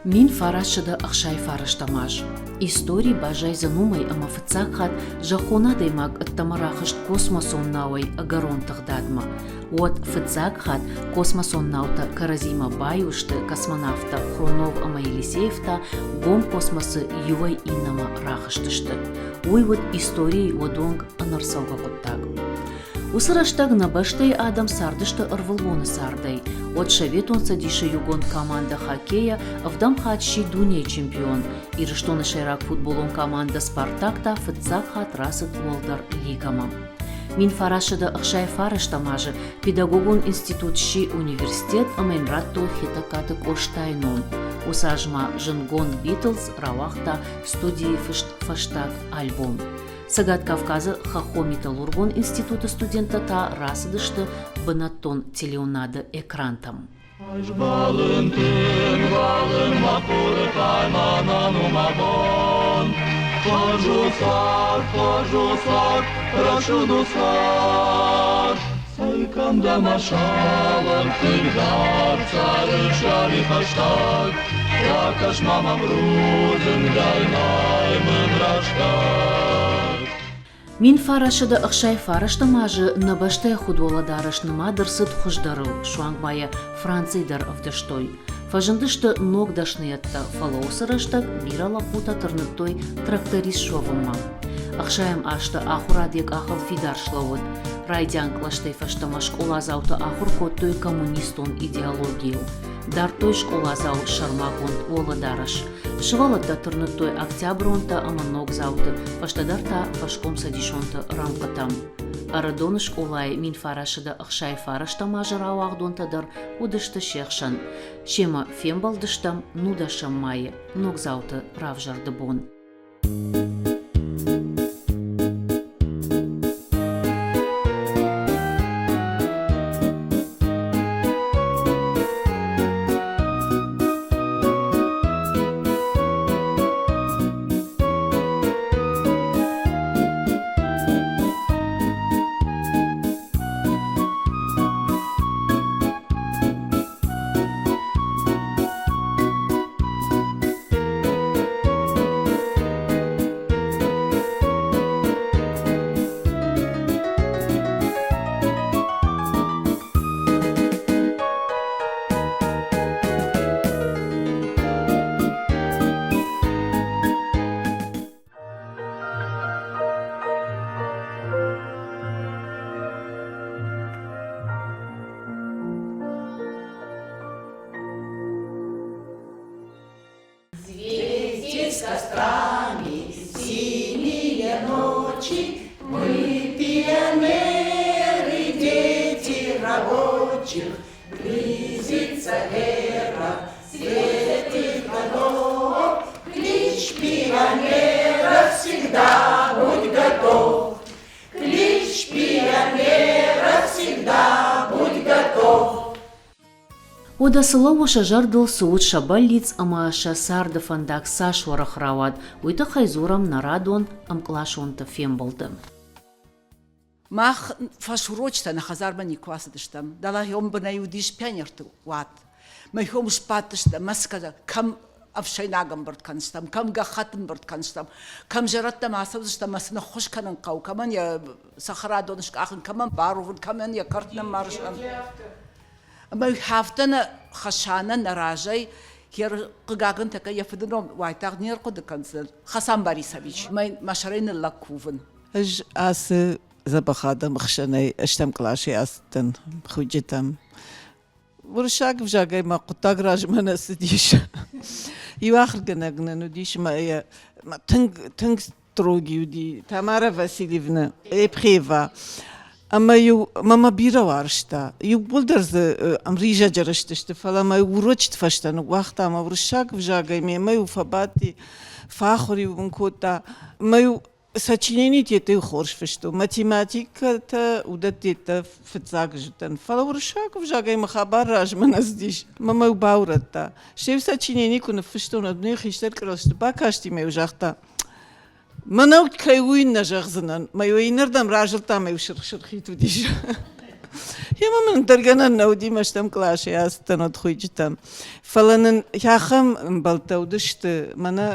1969 аз. Истори баззайдзӕн уымӕй, ӕмӕ фыццаг хатт зӕххон адӕймаг ӕддӕмӕ рахызт космосон науӕй ӕгӕрон тыгъдадмӕ. Уӕд фыццаг хатт космосон наутӕ кӕрӕдзимӕ баиу сты, космонавттӕ Хрунов ӕмӕ Елисеев та гом космосы иуӕй иннӕмӕ рахызтысты. Уый уыд историйы уӕдонг ӕнӕрцӕугӕ хъуыддаг. Уыцы рӕстӕг нӕ бӕстӕйы адӕм цардысты ӕрвылбоны цардӕй. Уӕд Советон Цӕдисы иугонд командӕ хоккейӕ ӕвдӕм хатт сси дунейы чемпион. Ирыстоны сӕйраг футболон командӕ «Спартак» та фыццаг хатт рацыд уӕлдӕр лигӕмӕ. 1969 азы педагогон институт сси университет ӕмӕ йын радтой Хетӕгкаты Къостайы ном. Уыцы аз ма зындгонд Битлз рауагъта студийы фыст фӕстаг альбом. Цӕгат Кавказы хӕххон-металлургон институты студенттӕ та рацыдысты бынӕттон телеуынады экрантӕм. Ӕз тынг бӕлын мӕ хуры хайманӕн у мӕ бон. Хорз у цард, хорз у цард, рӕсугъд у цард. Цӕй кӕм дӕ мӕ салам, хъыгдард цӕры саби хӕстӕг. Ракӕс-ма мӕм рудзынгӕй, нӕй мын рӕстӕг. 1969 азы нӕ бӕстӕйы худуӕлӕдарӕс нымад ӕрцыд хуыздӕрыл, суанг ма йӕ Францийы дӕр ӕвдыстой. Фӕзындысты ног дӕсныйӕдтӕ, фӕлӕ уыцы рӕстӕг бирӕ лӕппутӕ тырныдтой тракторист суӕвынмӕ. Ӕхсайӕм азты ахуырад йӕ къахыл фидар слӕууыд. Райдиан кълӕстӕй фӕстӕмӕ скъоладзаутӕ ахуыр кодтой коммунистон идеологийыл. Дардтой скъоладзауы сӕрмагонд уӕлӕдарӕс. Сывӕллӕттӕ тырныдтой октябронтӕ ӕмӕ ногдзауты, фӕстӕдӕр та фӕскомцӕдисонты рӕнхъытӕм. Ӕрыдоны скъолайы 1969 азы рауагъдонтӕ дӕр уыдысты се хсӕн. Семӕ фембӕлдыстӕм нудӕсӕм майы, ногдзауты равзӕрды бон. Светить с кострами синие ночи, Мы пионеры, дети рабочих, Близится эра светлых годов, Клич пионеров всегда будь готов. Клич пионеров всегда будь готов. Уӕдӕ цы лӕууы сӕ зӕрдыл, цы уыд сӕ бӕллиц ӕмӕ сӕ царды фӕндаг цас уӕрӕх рауад, уый тыххӕй дзурӕм нӕ радон ӕмкъласонты фембӕлды. Мах фӕсурочытӕ нӕ хӕдзармӕ никуы ацыдыстӕм. Дӕлӕ бынӕй уыдис пионерты уат. Мӕхиом сбадтыстӕм, Москвӕ кӕм ӕфсӕйнаг ӕмбырд кӕндзыстӕм, кӕм гӕххӕтт ӕмбырд кӕндзыстӕм, кӕм зӕрӕдтӕм ацӕудзыстӕм ӕмӕ сын ӕххуыс кӕнын хъӕуы, кӕмӕн йӕ цӕхӕрадон скъахын, кӕмӕн барувын, кӕмӕн йӕ кӕрт ныммӕрзын. Ӕмӕ афтӕ нӕ Хӕсанӕ нӕ разӕй хъыгагӕн тӕккӕ йӕ фыды ном уайтагъд не рхъуыды кӕндзӕн. Хасан Борисович, мӕ сӕрӕй ныллӕг кувын. Ӕз ацы дзӕбӕх адӕмы хсӕнӕй ӕстӕм къласӕй ацыдтӕн хуыйджытӕм. Уырыссаг ӕвзагӕй мӕ хъуыддаг размӕ нӕ цыдис. Иу ахуыргӕнӕг нын уыдис ӕмӕ йӕ тынг тынг строгий уыди Тамара Васильевна Епхева. Ӕмӕ-иу мӕ мӕ бирӕ уарзта. Иууылдӕр дзы ӕмризӕджы рызтысты, фӕлӕ мӕ урочыты фӕстӕ ныууагъта ӕмӕ уырыссаг ӕвзагӕй мемӕ-иу фӕбадти, фӕахуыр-иу мын кодта. Ӕмӕ-иу сочиненитӕ хорз фыстон, математикӕтӕ, уыдӕттӕ фыццаг зыдтӕн. Фӕлӕ уырыссаг ӕвзагӕй мӕ хабар размӕ нӕ цыдис. Мӕ мӕ баурӕдта. Стӕй сочинени куы ныффыстон, уӕд мын хистӕр кълӕсты бакасти ӕмӕ-иу загъта: Мӕнӕу кӕй уый нӕ зӕгъдзынӕн. Мӕ иннӕрдӕм разылдта ӕмӕ-иу сырх-сырхид уыдис. Ӕмӕ мын ӕндӕр гӕнӕн нӕ уыди, мӕ стӕм къласы ацыдтӕн уӕд хуыйджытӕм. Фӕлӕ нын ахӕм ӕмбӕлттӕ уыдысты, мӕнӕ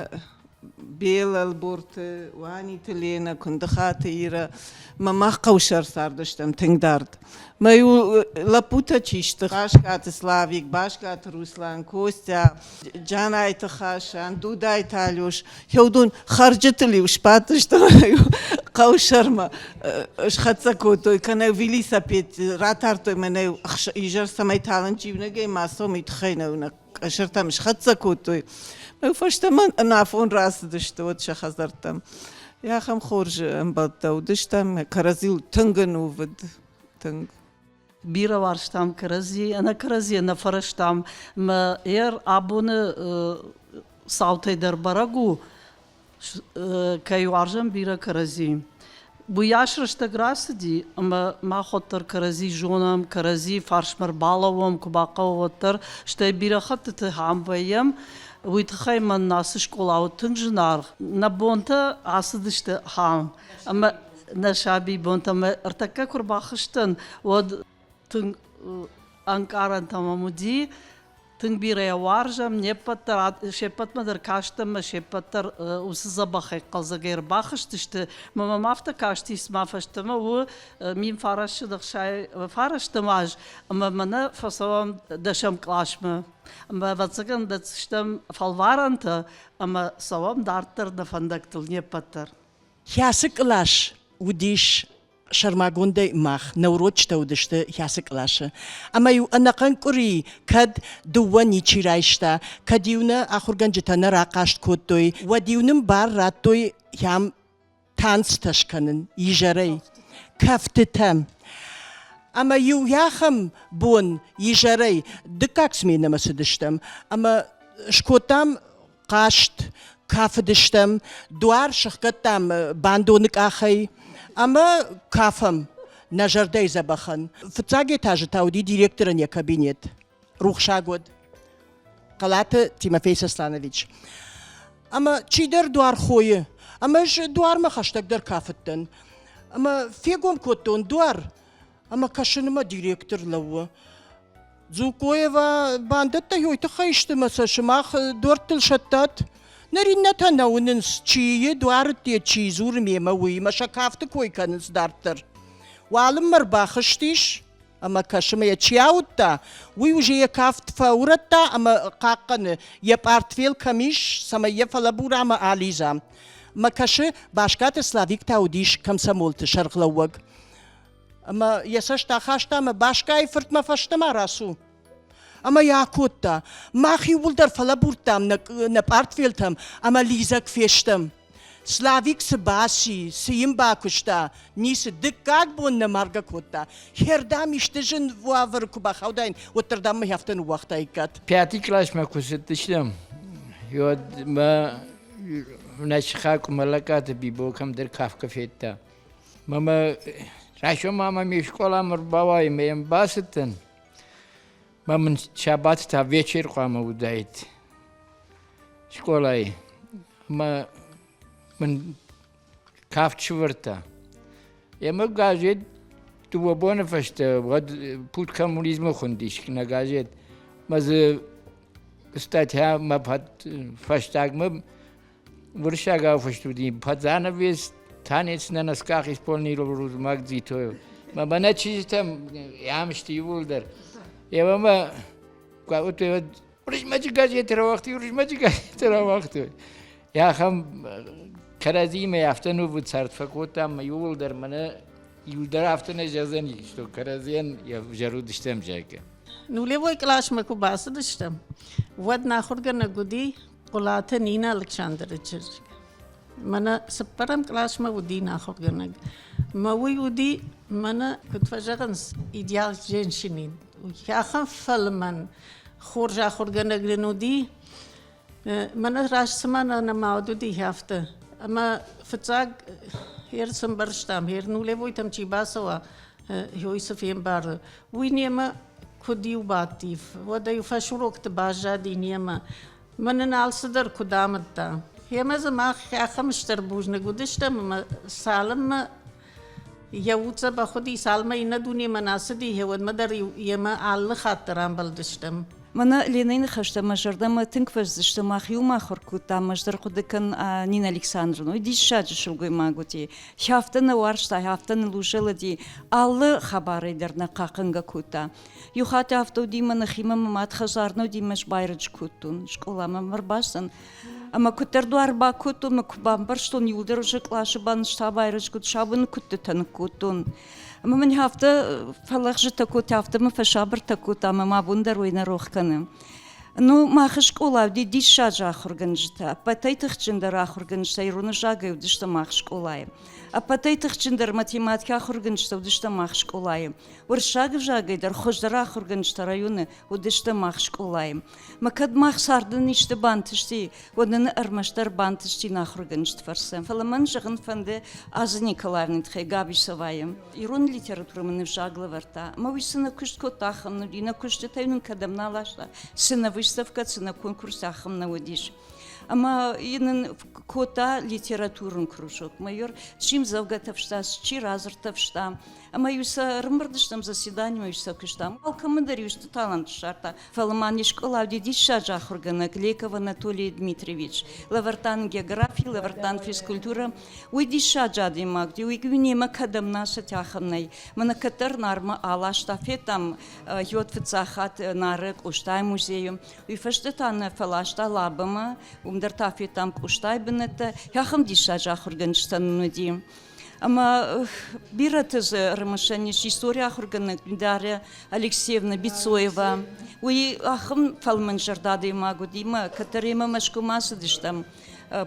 Бел Ӕлборты, Уаниты Ленӕ, Куындыхаты Ирӕ. Мӕ мах хъӕусӕр цардыстӕм тынг дард. Мӕ иу лӕппутӕ чи сты, Баскаты Славик, Баскаты Руслан, Костя, Джанайты Хасан, Дудайты Алеш, уыдон хӕрджытыл-иу сбадтысты хъӕусӕрмӕ схӕццӕ кодтой, кӕнӕ велосипед ратардтой мӕнӕ изӕр цӕмӕй талынджы иунӕгӕй ма цӕуӕм, уый тыххӕй нӕ къӕсӕртӕм схӕццӕ кодтой. Фӕстӕмӕ ӕнафон рацыдысты уӕд сӕ хӕдзӕрттӕм. Ахӕм хорз ӕмбӕлттӕ уыдыстӕм, кӕрӕдзийыл тынг ӕнувыд, тынг. Бирӕ уарзтам кӕрӕдзи, ӕнӕ кӕрӕдзийӕ нӕ фӕрӕзтам. Мӕ ӕр абоны цаутӕй дӕр бӕрӕг у, кӕй уарзӕм бирӕ кӕрӕдзи. Уыйас рӕстӕг рацыди, ӕмӕ мах уӕддӕр кӕрӕдзи зонӕм, кӕрӕдзи фарсмӕ ӕрбалӕууӕм, куы бахъӕуа, уӕддӕр. Стӕй бирӕ хӕттыты ам вӕййӕм. Уый тыххӕй мӕн ацы скъола уыд тынг зынаргъ. Нӕ бонтӕ ацыдысты ахӕм. Ӕмӕ нӕ сабибонтӕ ӕмӕ ӕртӕккӕ куы рбахызтӕн, уӕд тынг ӕнкъарӕнтӕ мӕм уыди. Тынг бирӕ йӕ уарзӕм, не ппӕт дӕр, се ппӕтмӕ дӕр кастӕн ӕмӕ се ппӕт дӕр уыцы дзӕбӕхӕй хъӕлдзӕгӕй ӕрбахызтысты. Мӕ мӕм афтӕ касти, цыма фӕстӕмӕ у 1969 аз, ӕмӕ мӕнӕ фӕцӕуӕм дӕсӕм къласмӕ. Ӕмӕ, ӕвӕццӕгӕн, дӕтдзыстӕм фӕлварӕнтӕ ӕмӕ цӕуӕм дарддӕр нӕ фӕндӕгтыл не ппӕт дӕр. Кӕцы кълас уыдис сӕрмагондӕй мах, нӕ урочытӕ уыдысты кӕцы къласы. Ӕмӕ-иу ӕнӕхъӕн къуыри кӕд дыууӕ ничи райста, кӕд-иу нӕ ахуыргӕнджытӕ нӕ рахъаст кодтой, уӕд-иу нын бар радтой хӕм танцтӕ скӕнын изӕрӕй, кӕфтытӕ. Ӕмӕ-иу ахӕм бон изӕрӕй дыккаг сменӕмӕ цыдыстӕм ӕмӕ скодтам хъазт, кафыдыстӕм, дуар сыхгӕдтам бандоны къахӕй ӕмӕ кафӕм нӕ зӕрдӕйы дзӕбӕхӕн. Фыццаг этажы та уыди директорӕн йӕ кабинет. Рухсаг уӕд. Хъалаты Тимофей Сосланович. Ӕмӕ чидӕр дуар хойы, ӕмӕ ӕз дуармӕ хӕстӕгдӕр кафыдтӕн. Ӕмӕ фегом кодтон дуар, ӕмӕ кӕсынмӕ директор лӕууы. Дзукоева бандӕттӕ ёй тыххӕй сты мӕ сӕ сымах дуӕрттыл сӕттат. Ныр иннӕтӕ нӕ уынынц, чи и дуарытте, чи дзуры мемӕ, уый, мӕ сӕ кафты кой кӕнынц дарддӕр. Уалынмӕ рбахызтис ӕмӕ кӕсы мӕ йӕ чи ауыдта, уый уже йӕ кафт фӕурӕдта ӕмӕ хъахъхъӕны, йӕ пъартфел кӕм ис, цӕмӕй йӕ фӕлӕбура ӕмӕ алидза. Мӕ кӕсы, Баскаты Славик та уыдис комсомолты сӕргълӕууӕг. Ӕмӕ йӕ цӕст ахаста ӕмӕ Баскайы фыртмӕ фӕстӕмӕ рацу. Ӕмӕ йӕ акодта. Мах иууылдӕр фӕлӕбурдтам нӕ, нӕ пъартфелтӕм ӕмӕ лидзӕг фестӕм. Славик цы баци, цы йын бакуыста, ницы. Дыккаг бон нӕ маргӕ кодта. Хердӕм исты зын уавӕры куы бахаудаин, уӕддӕр дам мӕ афтӕ ныууагътаиккат. Пятый къласмӕ куы цыдыстӕм, уӕд мӕ нӕ сыхаг Къуымӕллӕгкаты Бибо кӕмдӕр кафгӕ федта. Мӕ райсом ма ме скъоламӕ рбауайы мӕ йӕм бацыдтӕн. Мӕ мын сабат та вечер хъуамӕ уыдаид скъолайы. Ӕмӕ мын кафт сывӕрдта. Ӕмӕ газет дыууӕ боны фӕстӕ уӕд «Путь коммунизма» хуындис нӕ газет. Мӕ дзы статья мӕ фӕстагмӕ Уырыссагау фыст уыди «Под занавес танец на носках исполнил Урузмаг Дзитоев». Мӕ мӕнӕ чызджытӕм ам сты иууылдӕр. Ева мӕ куы Уырызмӕджы газеты рауагътой, Уырызмӕджы газеты рауагътой. Ахӕм кӕрӕдзимӕ афтӕ нувыд цард фӕкодтам, мӕ иууылдӕр мӕнӕ иу дӕр афтӕ нӕ зӕгъдзӕни, что кӕрӕдзийӕн йӕ взӕр уыдыстӕм, зӕгъгӕ. Нулевой къласмӕ куы бацыдыстӕм, уӕд нӕ ахуыргӕнӕг уыди Хъуылаты Нинӕ Александры чызг. Мӕнӕ цыппӕрӕм къласмӕ уыди нӕ ахуыргӕнӕг. Мӕ уый уыди, мӕнӕ, куыд фӕзӕгъынц, идеал женщины. Ахӕм фӕлмӕн, хорз ахуыргӕнӕг нын уыди. Мӕнӕ раст цыма нӕ нӕма уыди, афтӕ. Ӕмӕ фыццаг хер сӕмбӕрстам, хер нулевойтӕм чи бацӕуа, уый цы фембары. Уый немӕ куыд-иу бадти, уӕд-иу фӕсурокты баззади немӕ. Мӕн ын алцыдӕр куыд амыдта. Гъемӕ дзы мах ахӕм стыр бузныг уыдыстӕм ӕмӕ цалынмӕ Йӕ уд дзӕбӕх уыди, цалынмӕ иннӕ дунемӕ нӕ ацыди, уӕдмӕ дӕр йемӕ алы хатт дӕр ӕмбӕлдыстӕм. Мӕнӕ Ленӕйы ныхӕстӕ мӕ зӕрдӕмӕ тынг фӕзындысты. Мах иумӕ ахуыр кодтам, ӕз дӕр хъуыды кӕнын Нинӕ Александровна. Уый диссаджы сылгоймаг уыди. Афтӕ нӕ уарзта, афтӕ ныл узӕлыди. Алы хабарӕй дӕр нӕ хъахъхъӕнгӕ кодта. Иу хатт афтӕ уыди, мӕ нӕхимӕ мӕ мад хӕдзар нӕ уыди, мӕ сбайрӕджы кодтон. Скъоламӕ мӕ ӕрбацыдтӕн. Ӕмӕ куыддӕр дуар бакодтон, мӕ куы бамбӕрстон, иуылдӕр уже къласы банызта байрӕджы куыд сабыны куыдтытӕ ныккодтон. Ӕмӕ мын афтӕ фӕлӕгъзытӕ кодта, афтӕ мӕ фӕсабыртӕ кодта, ӕмӕ мӕ абон дӕр уый нӕ рох кӕны. Ну, мах скъола уыди диссаджы ахуыргӕнджытӕ. Ӕппӕтӕй тыхджындӕр ахуыргӕнджытӕ ирон ӕвзагӕй уыдысты мах скъолайы. Ӕппӕтӕй тыхджындӕр математикӕ ахуыргӕнджытӕ уыдысты мах скъолайы. Уырыссаг ӕвзагӕй дӕр хуыздӕр ахуыргӕнджытӕ районы уыдысты мах скъолайы. Мӕ кӕд мах царды исты бантысти, уӕд нын ӕрмӕстдӕр бантысти нӕ ахуыргӕнджыты фӕрцы. Фӕлӕ мӕн зӕгъын фӕнды Азы Николаевны тыххӕй Габисовайы. Ирон литературӕ мын ӕвзаг лӕвӕрдта. Ӕмӕ уый цы нӕ куыст кодта, ахӕм нӕ уыди. Нӕ куыстытӕй нын кӕдӕм нӕ ласта, цы нӕ выставкӕ, цы нӕ конкурс, ахӕм нӕ уыдис. Ӕмӕ йын кодта литературон кружок. Майор чи мдзӕвгӕтӕ фыста, чи радзырдтӕ фыста. Ӕмӕ-иу сӕ ӕрӕмбырд стӕм заседаниемӕ-иу сӕ куыстам. Алкӕмӕн дӕр-иу сты талант ссардта. Фӕлӕ ма не скъола уыди диссаджы ахуыргӕнӕг Леков Анатолий Дмитриевич. Лӕвӕрдта нын географи, лӕвӕрдта нын физкультурӕ. Уый диссаджы адӕймаг уыди, уый немӕ кӕдӕм нӕ ацыд, ахӕм нӕй. Мӕнӕ кӕддӕр Нармӕ аласта, федтам йод фыццаг хатт Нары Къостайы музейы. Уый фӕстӕ та нӕ фӕласта Лабӕмӕ, уым дӕр та федтам Къостайы бынӕттӕ. Ахӕм диссаджы ахуыргӕнджытӕ нын уыди. Ӕмӕ бирӕты дзы ӕрымысӕн ис истори ахуыргӕнӕг Дарья Алексеевна Бицоева. Уый ахӕм фӕлмӕнзӕрдӕ адӕймаг уыди, мӕ кӕддӕр йемӕ Мӕскуымӕ ацыдыстӕм,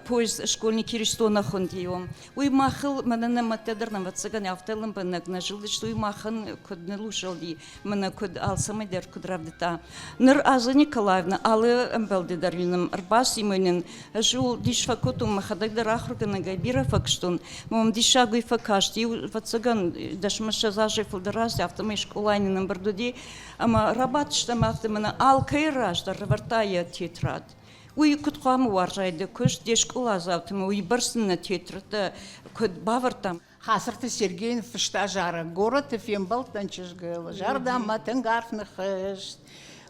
поезд «Школьник Ирыстона» хуынди. Уый махыл, мӕнӕ нӕ мӕдтӕ дӕр, ӕвӕццӕгӕн, афтӕ лӕмбынӕг нӕ зылдысты, уый махӕн куыд нылузӕлди, мӕнӕ куыд алцӕмӕй дӕр куыд рӕвдыдта. Ныр Аза Николаевна алы ӕмбӕлды дӕр йын ӕрбацимӕ нын ӕз ууыл дис фӕкодтон, мӕхӕдӕг дӕр ахуыргӕнӕгӕй бирӕ фӕкуыстон. Мӕм диссаг уый фӕкаст, иу, ӕвӕццӕгӕн, дӕсмӕ-ссӕдз азӕй фылдӕр азты, афтӕмӕй скъолайы нын ӕмбырд уыди, ӕмӕ рабадтыстӕм афтӕ, мӕнӕ алкӕй раз дӕр ӕрӕвӕрдта йӕ тетрад. Уый куыд хъуамӕ уарзай дӕ куыст, де скъоладзауты ӕмӕ уыйбӕрц нын нӕ тетрӕдтӕ куыд бавӕрдтам. Хацырты Сергей ныффыста зарӕг «Горӕты фембӕлдтӕн чызгыл, зӕрдӕмӕ тынг арф ныххызт.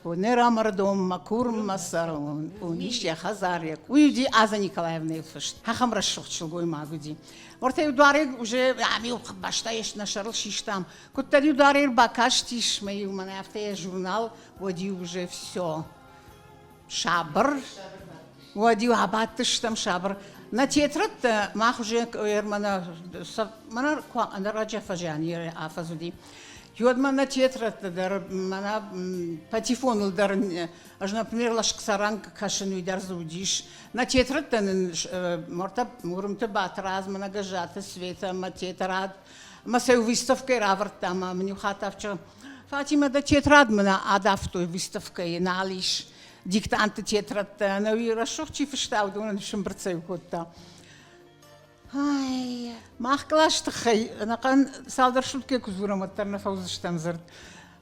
Нӕ рамардон мӕ курынмӕ цӕрон, ис йӕ хӕдзар йӕ Уый уыди Аза Николаевнайы фыст. Ахӕм рӕсугъд сылгоймаг уыди. Уӕртӕ-иу дуарӕй уже ам-иу бӕстӕйы нӕ сӕрыл систам. Куыддӕр-иу дуарӕй ӕрбакастис, мӕ-иу мӕнӕ афтӕ йӕ журнал, уӕд-иу уже все. Сабыр. Уӕд-иу абадтыстӕм сабыр. Нӕ тетрӕдтӕ мах уже мӕнӕ мӕнӕ ӕнӕраджы фӕзиан афӕдз уыди. Уӕд ма нӕ тетрӕдтӕ дӕр мӕнӕ патефоныл дӕр ӕз, например, лӕскъсӕрӕн кӕсын, уый дӕр дзы уыдис. Нӕ тетрӕдтӕ нын мортӕ Мурымты Батрадз, мӕнӕ Гӕззаты Светӕ мӕ тетрад мӕ сӕ выставкӕйы равӕрдта ӕмӕ мын иу хатт афтӕ Фатимӕ, дӕ тетрад мын адавтой выставкӕйы, нал ис диктантты тетрӕдтӕ. Ӕнӕуи рӕсугъд чи фыста, уыдонӕн сымбырд кодта. Ай, мах къласы тыххӕй ӕнӕхъӕн цалдӕр суткӕ куы дзурӕм, уӕддӕр нӕ фӕуыдзыстӕм дзырд.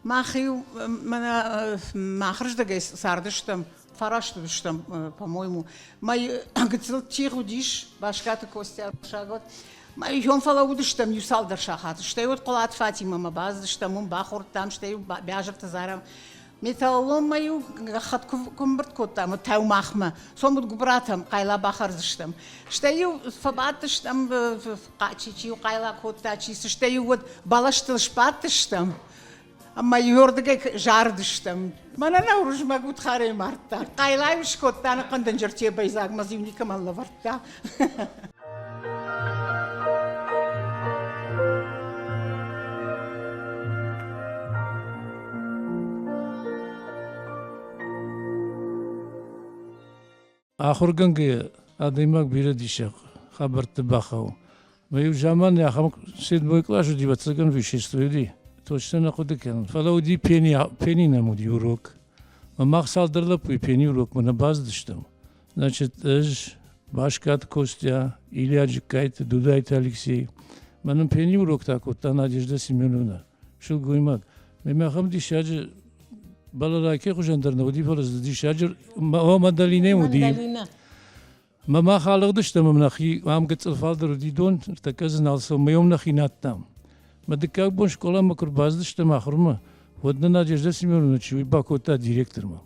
Мах-иу мӕнӕ махырздӕгӕй цардыстӕм, фараст уыдыстӕм, по-моему. Мӕ гыццыл тигъ уыдис, Баскаты Костя сагот. Мӕ ион фӕлӕууыдыстӕм иу цалдӕр сахаты. Стӕй уӕд Хъуылаты Фатимӕмӕ бацыдыстӕм, уым бахордтам, стӕй Бязырты зарӕм. Металлоломмӕ-иу гӕххӕтт куы ӕмбырд кодтам, уӕд та-иу махмӕ, цом гуыбратӕм, хъайла бахӕрдзыстӕм. Стӕй-иу фӕбадтыстӕм, чи-иу хъайла кодта, чи цы, стӕй-иу уӕд бӕлӕстыл сбадтыстӕм ӕмӕ иуӕрдыгӕй зарыдыстӕм. Мӕнӕ нӕ Уырызмӕг удхарӕй мардта. Хъайла-иу скодта, ӕнӕхъӕн дынджыр тебӕйдзаг мӕ дзы-иу никӕмӕн лӕвӕрдта. Ахуыргӕнгӕйӕ адӕймаг бирӕ диссаг хабӕртты бахауы. Мӕ иу заман ахӕм седьмой кълас уыди, ӕвӕццӕгӕн, вещество уыди, точно нӕ хъуыды кӕнын, фӕлӕ уыди пени, пени нӕм уыди урок. Мӕ мах цалдӕр лӕппуйы пени урокмӕ нӕ бацыдыстӕм. Значит, ӕз, Баскаты Костя, Илья Джыккайты, Дудайты Алексей. Мӕнӕн пени уроктӕ кодта Надежда Семеновна, сылгоймаг. Мемӕ ахӕм диссаджы балалайкӕ хуызӕн дӕр нӕ уыди, фӕлӕ дзы диссаджы о, мандолинӕ уыди. Мӕ мах алыгъдыстӕм ӕмӕ нӕхи ам гыццыл фалдӕр уыди дон, ныртӕккӕ дзы нал цӕуы, мӕ уым нӕхи надтам. Мӕ дыккаг бон скъоламӕ куы рбацыдыстӕм ахуырмӕ, уӕд нӕ Надежда Семеновна чи уый бакодта директормӕ.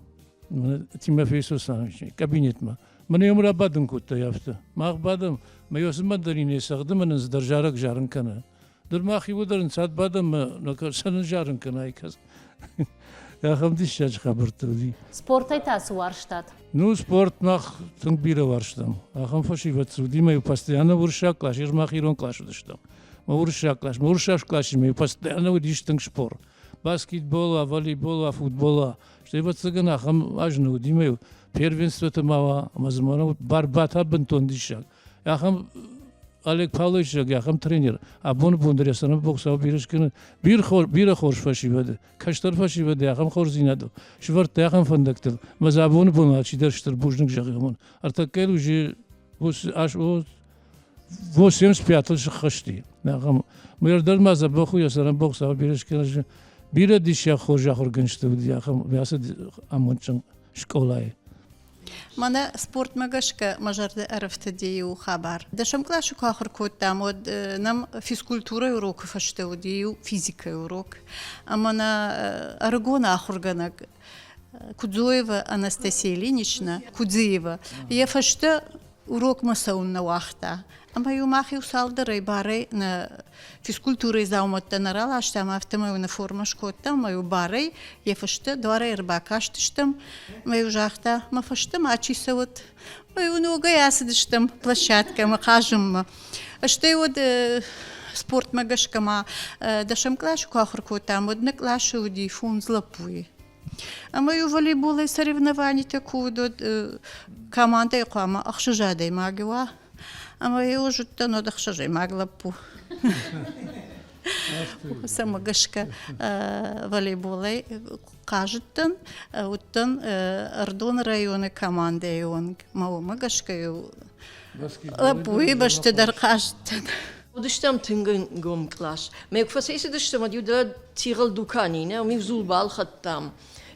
Тимофей Сосанович кабинетмӕ. Мӕнӕ йӕм рабадын кодта афтӕ. Мах бадӕм, мӕ йосы мандаринӕй цӕгъды мӕ нын цыдӕр зарӕг зарын кӕны. Ныр мах иуылдӕр ӕнцад бадӕм мӕ сӕ нын зарын кӕны айкӕс. Ахӕм диссаджы хабӕрттӕ уыди. Спортӕй та цы уарзтат? Ну, спорт мах тынг бирӕ уарзтам. Ахӕм фӕсивӕд цы уыди, мӕ постоянно уырыссаг кълас, ӕз мах ирон кълас уыдыстӕм. Мӕ уырыссаг кълас, мӕ уырыссаг къласимӕ постоянно уыдис тынг спор. Баскетбола, волейбола, футбола. Стӕй, ӕвӕццӕгӕн, ахӕм аз нӕ уыди, мӕ первенствоты ма уа, ӕмӕ дзы мӕнӕ барбата бынтон диссаг. Ахӕм Олег Павлович, зӕгъгӕ, ахӕм тренер. Абоны бон дӕр йӕ сӕрӕн боксау бирӕ скӕны. Бирӕ хорз фӕсивӕды, кӕстӕр фӕсивӕды ахӕм хорздзинад сывӕрдта ахӕм фӕндӕгтыл. Мӕ дзы абоны бон алчидӕр стыр бузныг зӕгъы уымӕн. Ӕртӕккӕ уже 85-ыл сыххӕсти. Ахӕм. Мӕ дӕр ма дзӕбӕх у йӕ сӕрӕн боксау бирӕ скӕны. Бирӕ диссаг хорз ахуыргӕнджытӕ уыди ахӕм ацы амондджын скъолайы. Мӕнӕ спортмӕ гӕсгӕ мӕ зӕрды ӕрӕфтыди иу хабар. Дӕсӕм къласы куы ахуыр кодтам, уӕд нӕм физкультурӕйы урокы фӕстӕ уыди иу физикӕйы урок. Ӕмӕ нӕ ӕрыгон ахуыргӕнӕг Кудзоева Анастасия Ильинична Кудзиева йӕ фӕстӕ урокмӕ цӕуын нӕ уагъта. Ӕмӕ-иу мах иу цалдӕрӕй барӕй нӕ физкультурӕйы дзаумӕттӕ нӕ раластам, афтӕмӕй нӕ формӕ скодтам, ӕмӕ-иу барӕй йӕ фӕстӕ дуарӕй ӕрбакастыстӕм. Ӕмӕ-иу загъта, мӕ фӕстӕ мачи цӕуӕд. Ӕмӕ-иу ногӕй ацыдыстӕм площадкӕмӕ хъазынмӕ. Стӕй уӕд спортмӕ гӕсгӕ ма дӕсӕм къласы куы ахуыр кодтам, уӕд нӕ къласы уыди фондз лӕппуйы. Ӕмӕ-иу волейболӕй соревнованитӕ куы уыд, уӕд командӕйы хъуамӕ ӕхсӕз адӕймаги уа. Ӕмӕ-иу ӕз уыдтӕн уӕд ӕхсӕзӕймаг лӕппу. Цӕмӕ гӕсгӕ волейболӕй хъазыдтӕн, уыдтӕн Ӕрдоны районы командӕйы онг. Мӕ уымӕ гӕсгӕ-иу лӕппуйы бӕсты дӕр хъазыдтӕн. Уыдыстӕм тынг ӕнгом кълас. Мӕ куы фӕцӕйцыдыстӕм, уӕд-иу дӕ тигъыл дукани, нӕ, уым-иу дзул балхӕдтам.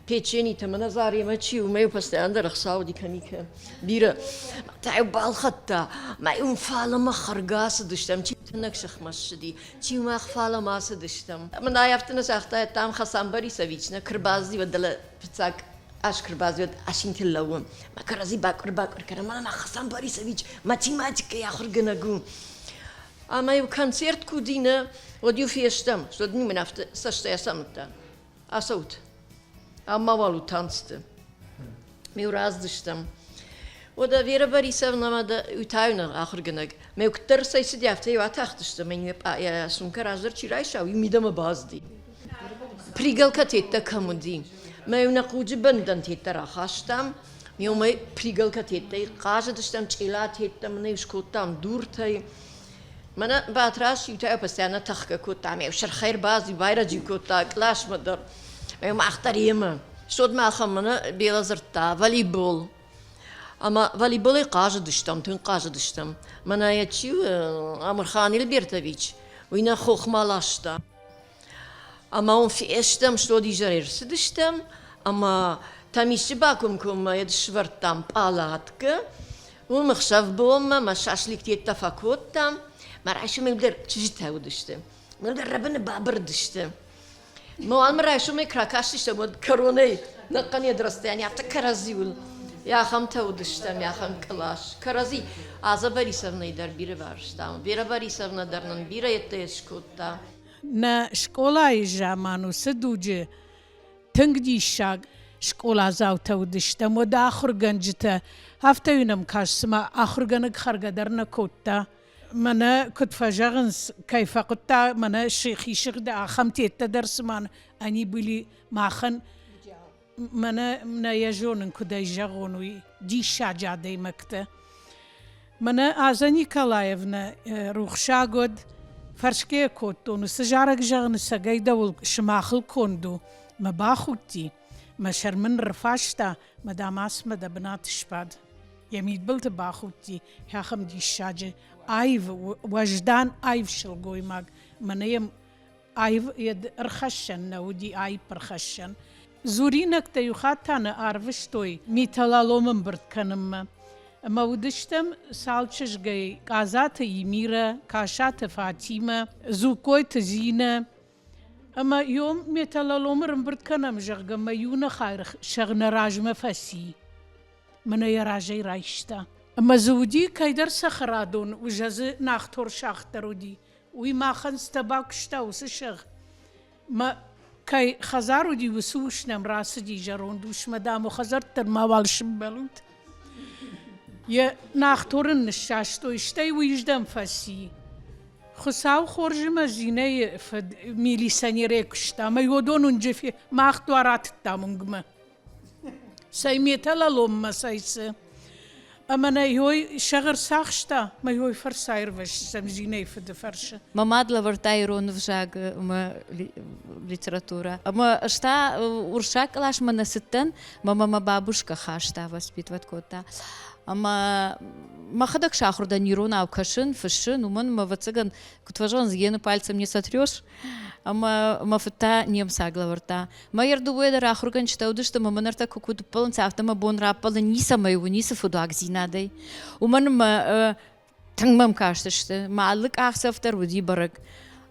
Печенитӕ, мӕнӕ Заремӕ чи у, мӕ-иу постоянно дӕр ӕхца уыди кӕмикӕ. Бирӕ. Та-иу балхӕдта. Мӕ-иу фалӕмӕ хӕргӕ цыдыстӕм, чи тӕнӕг сыхмӕ ссыди, чи мах фалӕмӕ ацыдыстӕм. Мӕнӕ афтӕ нӕ загъта, там Хасан Борисович, нӕ кырбадзи, уӕд дӕлӕ фыццаг ас кырбадзи, уӕд асинтыл лӕууы. Мӕ кӕрӕдзи бакъуыр-бакъуыр кӕнӕм, мӕнӕ Хасан Борисович математикӕйы ахуыргӕнӕг у. Ӕмӕ-иу концерт куы уыди, нӕ, уӕд-иу фестӕм, уӕд-иу мын афтӕ цӕстӕй ацамыдта. Ацӕут. Ам мауал у танцты. Ме раздыстӕм. Уӕдӕ Вера Борисовнӕмӕ дӕ уый ахуыргӕнӕг. Мӕ куыддӕр цӕй афтӕ иу атахтысты, мӕ йӕ сумкӕ раздӕр чи райса, уый мидӕмӕ бацыди. Пригалка теттӕ кӕм уыди. Мӕ иу нӕ хъуджы бӕндӕн теттӕ рахастам. Ме уымӕй пригалка теттӕй хъазыдыстӕм, чъила теттӕ мын скодтам дуртӕй. Мӕнӕ Батраз иутӕ постоянно тӕхгӕ кодта, ӕмӕ сырхӕй ӕрбацыди, байрӕджы кодта къласмӕ дӕр. Ӕмӕ мах дӕр йемӕ. Суӕд махӕн мӕнӕ Бела дзырдта волейбол. Ӕмӕ волейболӕй хъазыдыстӕм, тынг хъазыдыстӕм. Мӕнӕ йӕ чи у, Амырхан Эльбертович, уый нӕ хохмӕ ласта. Ӕмӕ уым фестӕм, стод изӕрӕй ӕрцыдыстӕм, ӕмӕ Тӕмисчы бакомкоммӕ йӕ сӕвӕрдтам пъалаткӕ. Уым ӕхсӕв-бонмӕ мӕ шашликтеттӕ фӕкодтам. Мӕ райсомӕй дӕр чызджытӕ уыдысты. Мӕ дӕр рӕбыны бабырыдысты. Мӕ уал райсомӕй куы ракастыстӕм, уӕд кӕронӕй ныхъхъӕн йӕ расстояние афтӕ кӕрӕдзиуыл. Ахӕмтӕ уыдыстӕм, ахӕм кълас. Кӕрӕдзи Аза Борисовнӕйы дӕр бирӕ варстам. Вера Борисовна дӕр нын бирӕ йедтӕ скодта. Нӕ скъолайы заман уыцы дуджы тынг диссаг скъоладзаутӕ уыдыстӕм, уӕд ахуыргӕнджытӕ афтӕ-иу нӕм каст, цыма ахуыргӕнӕг хӕргӕ дӕр нӕ кодта. Мӕнӕ куыд фӕзӕгъынц, кӕй фӕхъуыдта, мӕнӕ хисыгъды ахӕм теттӕ дӕр цыма они были махӕн мӕнӕ нӕ йӕ зонын, куыд ӕй зӕгъон, уый диссаджы адӕймӕгтӕ. Мӕнӕ Азӕ Николаевнӕ рухсаг уӕд, фӕрсгӕ кодтон, уыцы зарӕг зӕгъыны цӕгӕй дӕуыл сымахыл конд у, мӕ бахудти, мӕ сӕр мын рфаста, мӕ дамасмӕ дӕ бынаты сбад. Йӕ мидбылты бахудти ахӕм диссаджы аив, уӕздан аив сылгоймаг, мӕнӕ йӕм аив ӕрхӕссӕн нӕ уыди, аипп ӕрхӕссӕн. Дзуринӕгтӕ иу хатт та нӕ арвыстой металлолом ӕмбырд кӕнынмӕ. Ӕмӕ уыдыстӕм цал чызгӕй Къадзаты Имирӕ, Касаты Фатимӕ, Дзугкойты Зинӕ. Ӕмӕ йом металлоломы рымбырд кӕнӕм, зӕгъгӕ, мӕ иу нӕ сӕгъ нӕ размӕ фӕци. Мӕнӕ йӕ разӕй райста. Ӕмӕ дзы уыди кӕйдӕр цӕхӕрадон, уызӕ дзы нахтор сагъд дӕр уыди. Уый махӕн цытӕ бакуыста уыцы сӕгъ. Мӕ кӕй хӕдзар уыди, уыцы ус нӕм рацыди зӕронд усмӕ, дам, уӕ хӕдзӕрттӕн мауал сымбӕлут. Йӕ нахтор ын ныссастой, стӕй уый здӕм фӕци. Хуыцау хорз ӕмӕ Зинӕйы фыд милиционерӕй куыста, ӕмӕ уыдон уынджы мах дуар атыдтам уынгмӕ. Цӕй металлоломмӕ, цӕй цы. Ӕмӕ нӕ йой сӕгъ ӕрцахста, мӕ йой фӕрцы аирвӕзтыстӕм Зинӕйы фыды фӕрсы. Мӕ мад лӕвӕрдта ирон ӕвзаг ӕмӕ литературӕ. Ӕмӕ ӕз та уырыссаг къласмӕ нӕ цыдтӕн, мӕ мӕ бабушка хаста, воспитывать кодта. Ӕмӕ мӕхӕдӕг сахуыр дӕн иронау кӕсын, фыссын, уымӕн ӕмӕ, ӕвӕццӕгӕн, куыд фӕзӕгъынц, гены пальцем не сотрешь. Ӕмӕ мӕ фыд та немыцаг лӕвӕрдта. Мӕ дыууӕ дӕр ахуыргӕнджытӕ уыдысты ӕмӕ мӕ ныртӕккӕ куыд ӕппӕлынц, афтӕ мӕ бон раппӕлын ницӕмӕй у, ницы фыдуагдзинадӕй. Уымӕн ӕмӕ тынг мӕм кастысты. Мӕ алы къахдзӕф дӕр уыди бӕрӕг.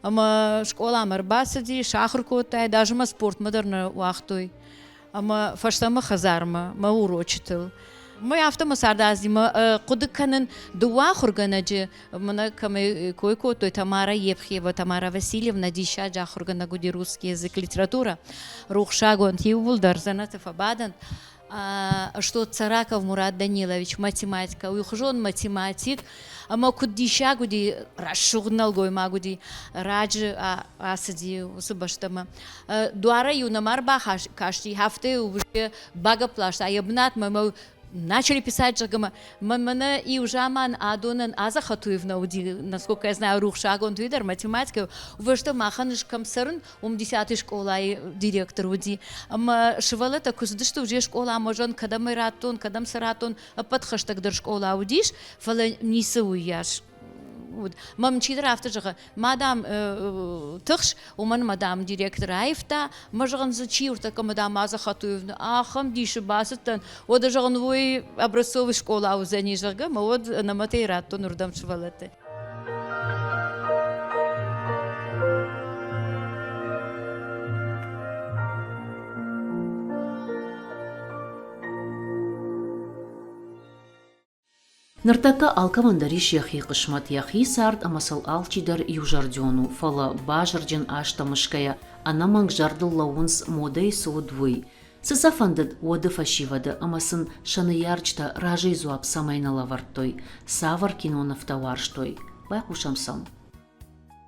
Ӕмӕ скъоламӕ ӕрбацыди, сахуыр кодтай, даже мӕ спортмӕ дӕр нӕ уагътой. Ӕмӕ фӕстӕмӕ хӕдзармӕ, мӕ урочытыл. Мӕ афтӕ мӕ царды азимӕ хъуыды кӕнын дыууӕ ахуыргӕнӕджы, мӕнӕ кӕмӕй кой кодтой, Тамара Епхиева, Тамара Васильевна, диссаджы ахуыргӕнӕг уыди русский язык, литература, рухсагонд иууылдӕр дзӕнӕты фӕбадӕнт. Что Цараков Мурат Данилович, математика, уый хуызон математик, ӕмӕ куыд диссаг уыди, рӕсугъд нӕлгоймаг уыди, раджы ацыди уыцы бӕстӕмӕ. Дуарӕй-иу нӕма ӕрбакасти, афтӕ-иу уже багӕпп ласта йӕ бынатмӕ ӕмӕ начали писать, зӕгъгӕ, мӕнӕ иу заман адонӕн Аза Хатуевна уыди, насколько я знаю, рухсагонд уый дӕр математикӕ, увӕзта махӕн ӕз кӕм цӕрын, уым десятый скъолайы директор уыди. Ӕмӕ сывӕллӕттӕ куы цыдысты уже скъоламӕ, зӕгъын, кӕдӕм ӕй радтон, кӕдӕм сӕ радтон, ӕппӕт хӕстӕгдӕр скъола уыдис, фӕлӕ ницы уыйас уыд. Мӕм чидӕр афтӕ зӕгъы, ма, дам, тыхс, уымӕн мӕ, дам, директор аивта, мӕ, зӕгъын, дзы чи ӕртӕккӕ мӕ, дам, Аза Хатуевна, ахӕм дисы бацыдтӕн, уӕдӕ, зӕгъын, уый образцовый скъола уыдзӕни, зӕгъгӕ, мӕ уӕд ӕнӕмӕтӕй радтон уырдӕм сывӕллӕтты. Ныртӕккӕ алкӕмӕн дӕр ис йӕхи хъысмӕт, йӕхи цард ӕмӕ сыл алчидӕр иузӕрдион у, фӕлӕ базырджын азтӕ мысгӕйӕ, ӕнӕмӕнг зӕрдыл лӕууынц модӕйы цы уыд, уый. Цы сӕ фӕндыд уӕды фӕсивӕды ӕмӕ сын сӕ ныййарджытӕ разыйы дзуапп цӕмӕй нӕ лӕвӕрдтой, цавӕр кинонывтӕ уарзтой? Байхъусӕм сӕм.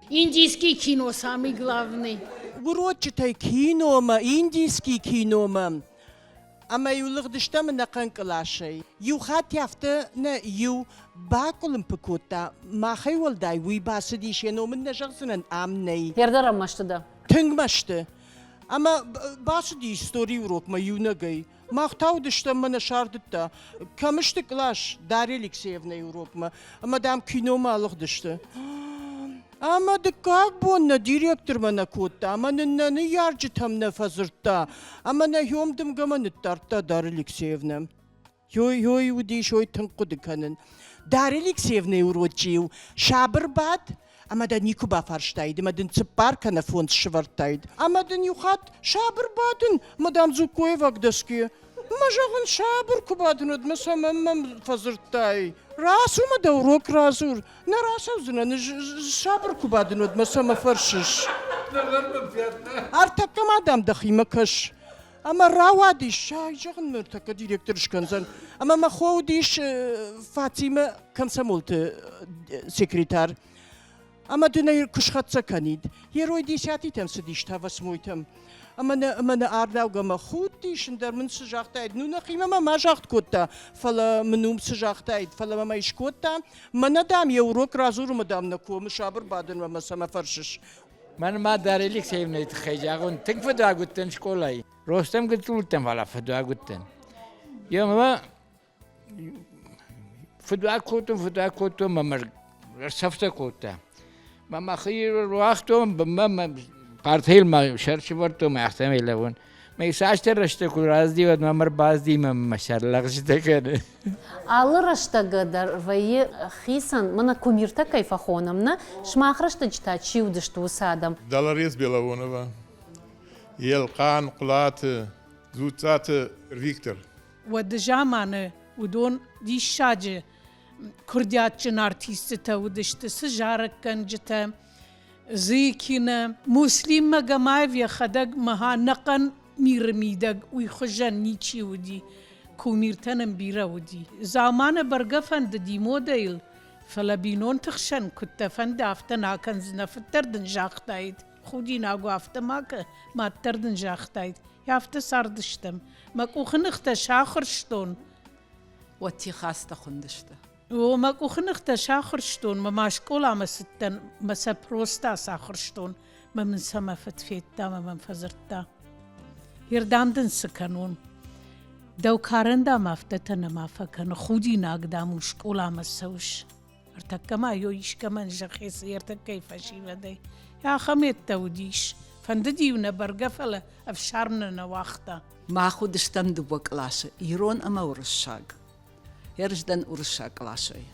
Индийский кино самый главный. Урочытӕй киномӕ, индийский киномӕ Ӕмӕ-иу лыгъдыстӕм ӕнӕхъӕн къласӕй. Иу хатт афтӕ нӕ иу бакъуылымпы кодта, махӕй уӕлдай уый бацыдис, йӕ ном ын нӕ зӕгъдзынӕн, ам нӕй. Хердӕр ӕм мӕсты дӕ? Тынг мӕсты. Ӕмӕ бацыди историйы урокмӕ иунӕгӕй. Мах та уыдыстӕм мӕнӕ сардыдта. Кӕм сты кълас Дарья Алексеевнӕйы урокмӕ? Ӕмӕ, дам, киномӕ алыгъдысты. Ӕмӕ дыккаг бон нӕ директормӕ нӕ кодта ӕмӕ нын нӕ ныййарджытӕм нӕ фӕдзырдта ӕмӕ нӕ хьом дымгӕмӕ ныддардта Дарья Алексеевнӕ. Ёй-ёй уыдис, ой тынг хъуыды кӕнын. Дарья Алексеевнӕйы урочы-иу сабыр бад ӕмӕ дӕ никуы бафарстаид ӕмӕ дын цыппар кӕнӕ фондз сывӕрдтаид. Ӕмӕ дын иу хатт сабыр бадын, мадам Дзуккоева к доске. Мӕ зӕгъын, сабыр куы бадын, уӕд мӕ цӕмӕн мӕм фӕдзырдтай? Рацу мӕ дӕ урок радзур. Нӕ рацӕудзынӕн, сабыр куы бадын, уӕд мӕ цӕмӕ фӕрсыс? Ӕртӕккӕ ма дӕм дӕхимӕ кӕс. Ӕмӕ рауадис, зӕгъын, ныртӕккӕ директор скӕндзӕн. Ӕмӕ мӕ хо уыдис Фатимӕ комсомолты секретарь. Ӕмӕ дын ӕй куы схӕццӕ кӕнид. Герой десятитӕм цыдис та восьмойтӕм. Ӕмӕ нӕ, ӕмӕ нӕ ардаугӕ мӕ худтис, ӕндӕр мын цы загътаид. Ну, нӕхимӕ мӕ ма загъд кодта, фӕлӕ мын уым цы загътаид, фӕлӕ мӕм ӕй скодта. Мӕнӕ, дам, йӕ урок радзурынмӕ, дам, нӕ комы сабыр бадынмӕ мӕ цӕмӕ фӕрсыс. Мӕн ма Дарья Алексеевнайы тыххӕй зӕгъон, тынг фыдуаг уыдтӕн скъолайы. Ростӕм гыццыл уыдтӕн, фӕлӕ фыдуаг уыдтӕн. Емӕ фыдуаг кодтон, фыдуаг кодтон, мӕ мӕ ӕрцӕфтӕ кодта. Мӕ мӕхи руагътон, бынмӕ мӕ партийыл мӕ сӕр сывӕрдтон, мӕ афтӕмӕй лӕууын. Мӕ цасдӕр рӕстӕг куы рацыди, уӕд мӕм ӕрбацыди мӕ мӕ сӕр лӕгъзытӕ кӕны. Алы рӕстӕг дӕр вӕййы хицӕн, мӕнӕ кумиртӕ кӕй фӕхонӕм, нӕ? Сымах рӕстӕджы та чи уыдысты уыцы адӕм? Долорес Беловонова, Елхъан, Хъуылаты, Дзуццаты Виктор. Уӕды заманы уыдон диссаджы курдиатджын артисттытӕ уыдысты, цы зарӕггӕнджытӕ, Зыкина, Муслим Магомаев йӕхӕдӕг мӕ ӕнӕхъӕн миры мидӕг уый хуызӕн ничи уыди. Кумиртӕ нын бирӕ уыди. Заманы бӕргӕ фӕндыди модӕйыл, фӕлӕ бинонты хсӕн куыд дӕ фӕнды, афтӕ нӕ акӕндзынӕ, фыддӕр дын загътаид. Худинаг у, афтӕ ма кӕ, мад дӕр дын загътаид. Афтӕ цардыстӕм. Мӕ къухы ныхтӕ сахуырстон. Уӕд Техастӕ хуындысты. О, мӕ къухы ныхтӕ сахуырстон, мӕ ма скъоламӕ цыдтӕн, мӕ сӕ просто ацахуырстон, мӕ мын сӕ мӕ фыд федта мӕ мӕм фӕдзырдта. Ердам дын цы кӕнон? Дӕу карӕн, дам, афтӕтӕ нӕма фӕкӕны, худинаг, дам, у скъоламӕ цӕуыс. Ӕртӕккӕ ма ё искӕмӕн зӕгъесы ӕртӕккӕйы фӕсивӕдӕй. Ахӕм ӕддӕ уыдис. Фӕндыди-иу нӕ бӕргӕ, фӕлӕ ӕфсарм нӕ нӕ уагъта. Мах уыдыстӕм дыууӕ къласы, ирон ӕмӕ уырыссаг. Ерыс дӕн уырыссаг къласӕй.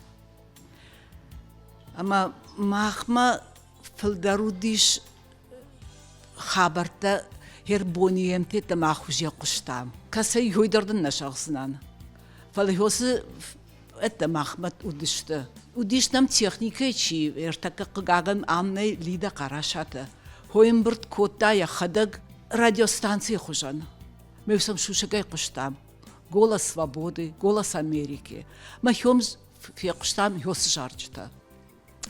Ӕмӕ махмӕ фылдӕр уыдис хабӕрттӕ ӕрбониемтетӕ мах хуызӕ хъуыстам. Кӕцӕй ёй дӕр дын нӕ зӕгъдзынӕн. Фӕлӕ ёцы ӕддӕ махмӕ уыдысты. Уыдис нӕм техникӕйы чи, ӕртӕккӕ хъыгагӕн ам нӕй Лида Хъарасаты. Хойӕмбырд кодта йӕхӕдӕг радиостанцийы хуызӕн. Ме сӕм сусӕгӕй хъуыстам. Голос свободы, Голос Америки. Махём фехъуыстам ёсы зарджытӕ.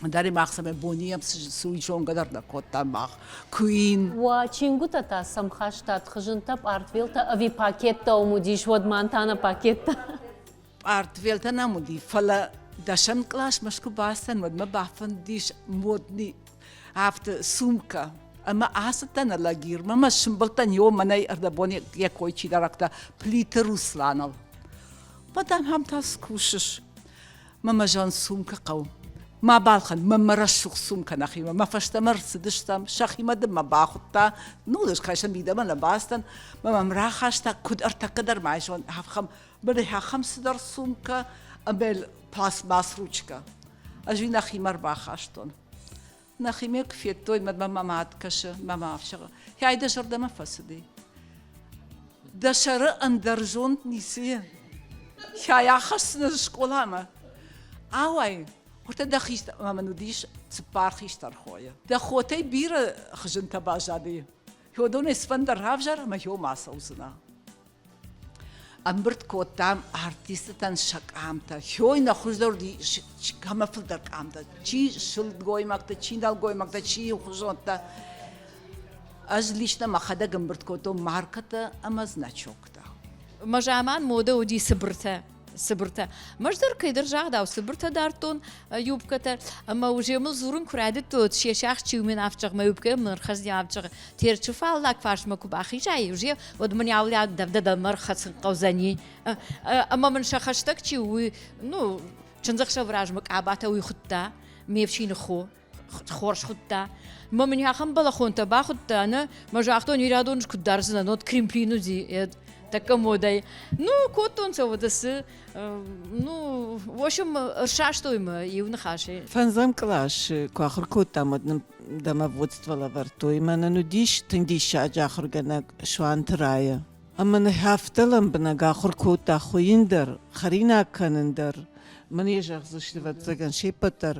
Дӕр мах цӕмӕй бониӕм цы уый зонгӕ дӕр нӕ кодтам мах. Queen. Уӕ чингуытӕ та сӕм хастат хызынтӕ, пъартфелтӕ ӕви пакеттӕ уым уыдис, уӕд мантана пакеттӕ? Пъартфелтӕ нӕм уыди, фӕлӕ дӕсӕм къласмӕ куы бацыдтӕн, уӕд мӕ бафӕндыдис модный афтӕ сумка. Ӕмӕ ацыдтӕн Алагирмӕ, мӕ сымбылдтӕн йо мӕнӕй ӕрдӕбон йӕ кой чидӕр акта Плиты Русланыл. Уӕд ахӕм та скусыс. Мӕ мӕ зӕн сумкӕ хъӕуы. Ма балхӕн, мӕ мӕ рӕсугъд сумкӕ нӕхимӕ. Мӕ фӕстӕмӕ рцыдыстӕм, сӕхимӕ дын мӕ бахуыдта. Ну, ӕз кӕсын мидӕмӕ нӕ бацыдтӕн. Мӕ мӕм рахаста, куыд ӕртӕккӕ дӕр ма зон, ахӕм, мӕнӕ ахӕм цыдӕр сумкӕ ӕмӕ пластмасс ручкӕ. Ӕз уый нӕхимӕ ӕрбахастон. Нӕхимӕ куы федтой, мӕ мӕ мад кӕсы, мӕ ма ӕфсӕгъы. Хӕй дӕ зӕрдӕмӕ фӕцыди. Дӕ сӕры ӕндӕр зонд ницы и. Хӕй ахӕссыны скъоламӕ. Ауай, уӕртӕ дӕ хистӕр, ӕмӕ мын уыдис цыппар хистӕр хойы. Дӕ хотӕй бирӕ хызынтӕ баззади. Уыдонӕй цыфӕндӕр равзар ӕмӕ йом ацӕудзынӕ. Ӕмбырд кодтам артисттӕн сӕ къамтӕ. Хёй нӕ хуыздӕр уыди, кӕмӕ фылдӕр къамтӕ. Чи сылгоймӕгтӕ, чи нӕлгоймӕгтӕ, чи иухуызонтӕ. Ӕз лично мӕхӕдӕг ӕмбырд кодтон маркӕтӕ ӕмӕ значоктӕ. Мӕ заман модӕ уыди цыбыртӕ. Цыбыртӕ. Мӕз дӕр кӕйдӕр загъдау цыбыртӕ дардтон юбкӕтӕ. Ӕмӕ уже мыл дзурын куы райдыдтой, се сиахс чи умен авджыгъ, мӕ юбкӕ мын ӕрхӕцди авджыгъ. Терчы фаллаг фарсмӕ куы бахизай, уже уӕд мын аулӕ дӕвдӕдӕмӕ ӕрхӕцын хъӕудзӕни. Ӕмӕ мын сӕ хӕстӕг чи у, уый, ну, чындзӕхсӕвы размӕ къабатӕ уый хуыдта, ме фсины хо. Хорз хуыдта. Мӕ мын ахӕм балахонтӕ бахуыдта, нӕ, мӕ загътон, ирӕдон куыд дардзынӕн, от кримплин уыди, тӕккӕ модӕй. Ну, кодтонцӕ уӕдӕ цы, ну, в общем, ӕрсастой мӕ иу ныхасӕй. Фӕндзӕм къласы куы ахуыр кодтам, уӕд нын домоводство лӕвӕрдтой. Мӕнӕн уыдис тынг диссаджы ахуыргӕнӕг Суанты Рая. Ӕмӕ нӕ афтӕ лӕмбынӕг ахуыр кодта хуыйын дӕр, хӕринаг кӕнын дӕр. Мӕн йӕ зӕгъдзысты, ӕвӕццӕгӕн, се ппӕт дӕр.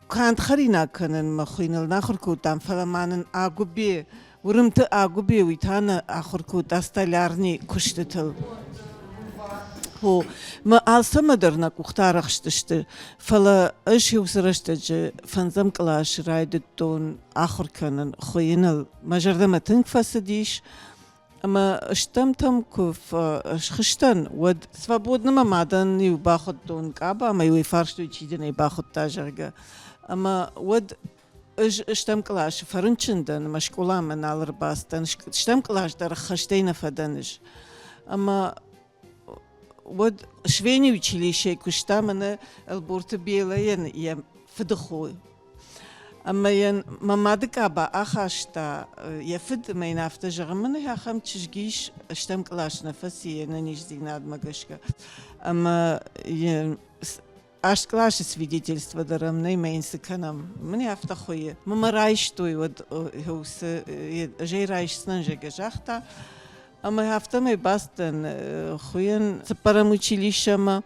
Канд хӕринаг кӕнынмӕ хуыйыныл нӕ ахуыр кодтам, фӕлӕ ма нын Агуыбе, Уырымты Агуыбе, уый та нӕ ахуыр кодта столярный куыстытыл. О, мӕ алцӕмӕ дӕр нӕ къухтӕ арӕхстысты, фӕлӕ ӕз уыцы рӕстӕджы фӕндзӕм къласы райдыдтон ахуыр кӕнын хуыйыныл. Мӕ зӕрдӕмӕ тынг фӕцыдис. Ӕмӕ стӕмтӕм куы схызтӕн, уӕд свободнымӕ мадӕн-иу бахуыдтон къаба ӕмӕ уый фарстой, чи дын ӕй бахуыдта, зӕгъгӕ. Ӕмӕ уӕд ӕз стӕм къласы фӕрынчын дӕн ӕмӕ скъоламӕ нал ӕрбацыдтӕн. Стӕм кълас дӕр ӕххӕстӕй нӕ фӕдӕн ӕз. Ӕмӕ уӕд швейный училищейы куыста мӕнӕ Ӕлборты Белайӕн йӕ фыдыхо. Ӕмӕ йын мӕ мады къаба ахаста йӕ фыд ӕмӕ йын афтӕ зӕгъы, мӕнӕ ахӕм чызг ис, стӕм кълас нӕ фӕци йе нӕниздзинадмӕ гӕсгӕ. Ӕмӕ йын аст къласы свидетельство дӕр ӕм нӕй, мӕ йын цы кӕнӕм? Мын афтӕ хуыйы. Мӕ мӕ райстой, уӕд уыцы ӕз ӕй райсдзынӕн, зӕгъгӕ, загъта. Ӕмӕ афтӕмӕй бацыдтӕн хуыйӕн цыппӕрӕм училищемӕ.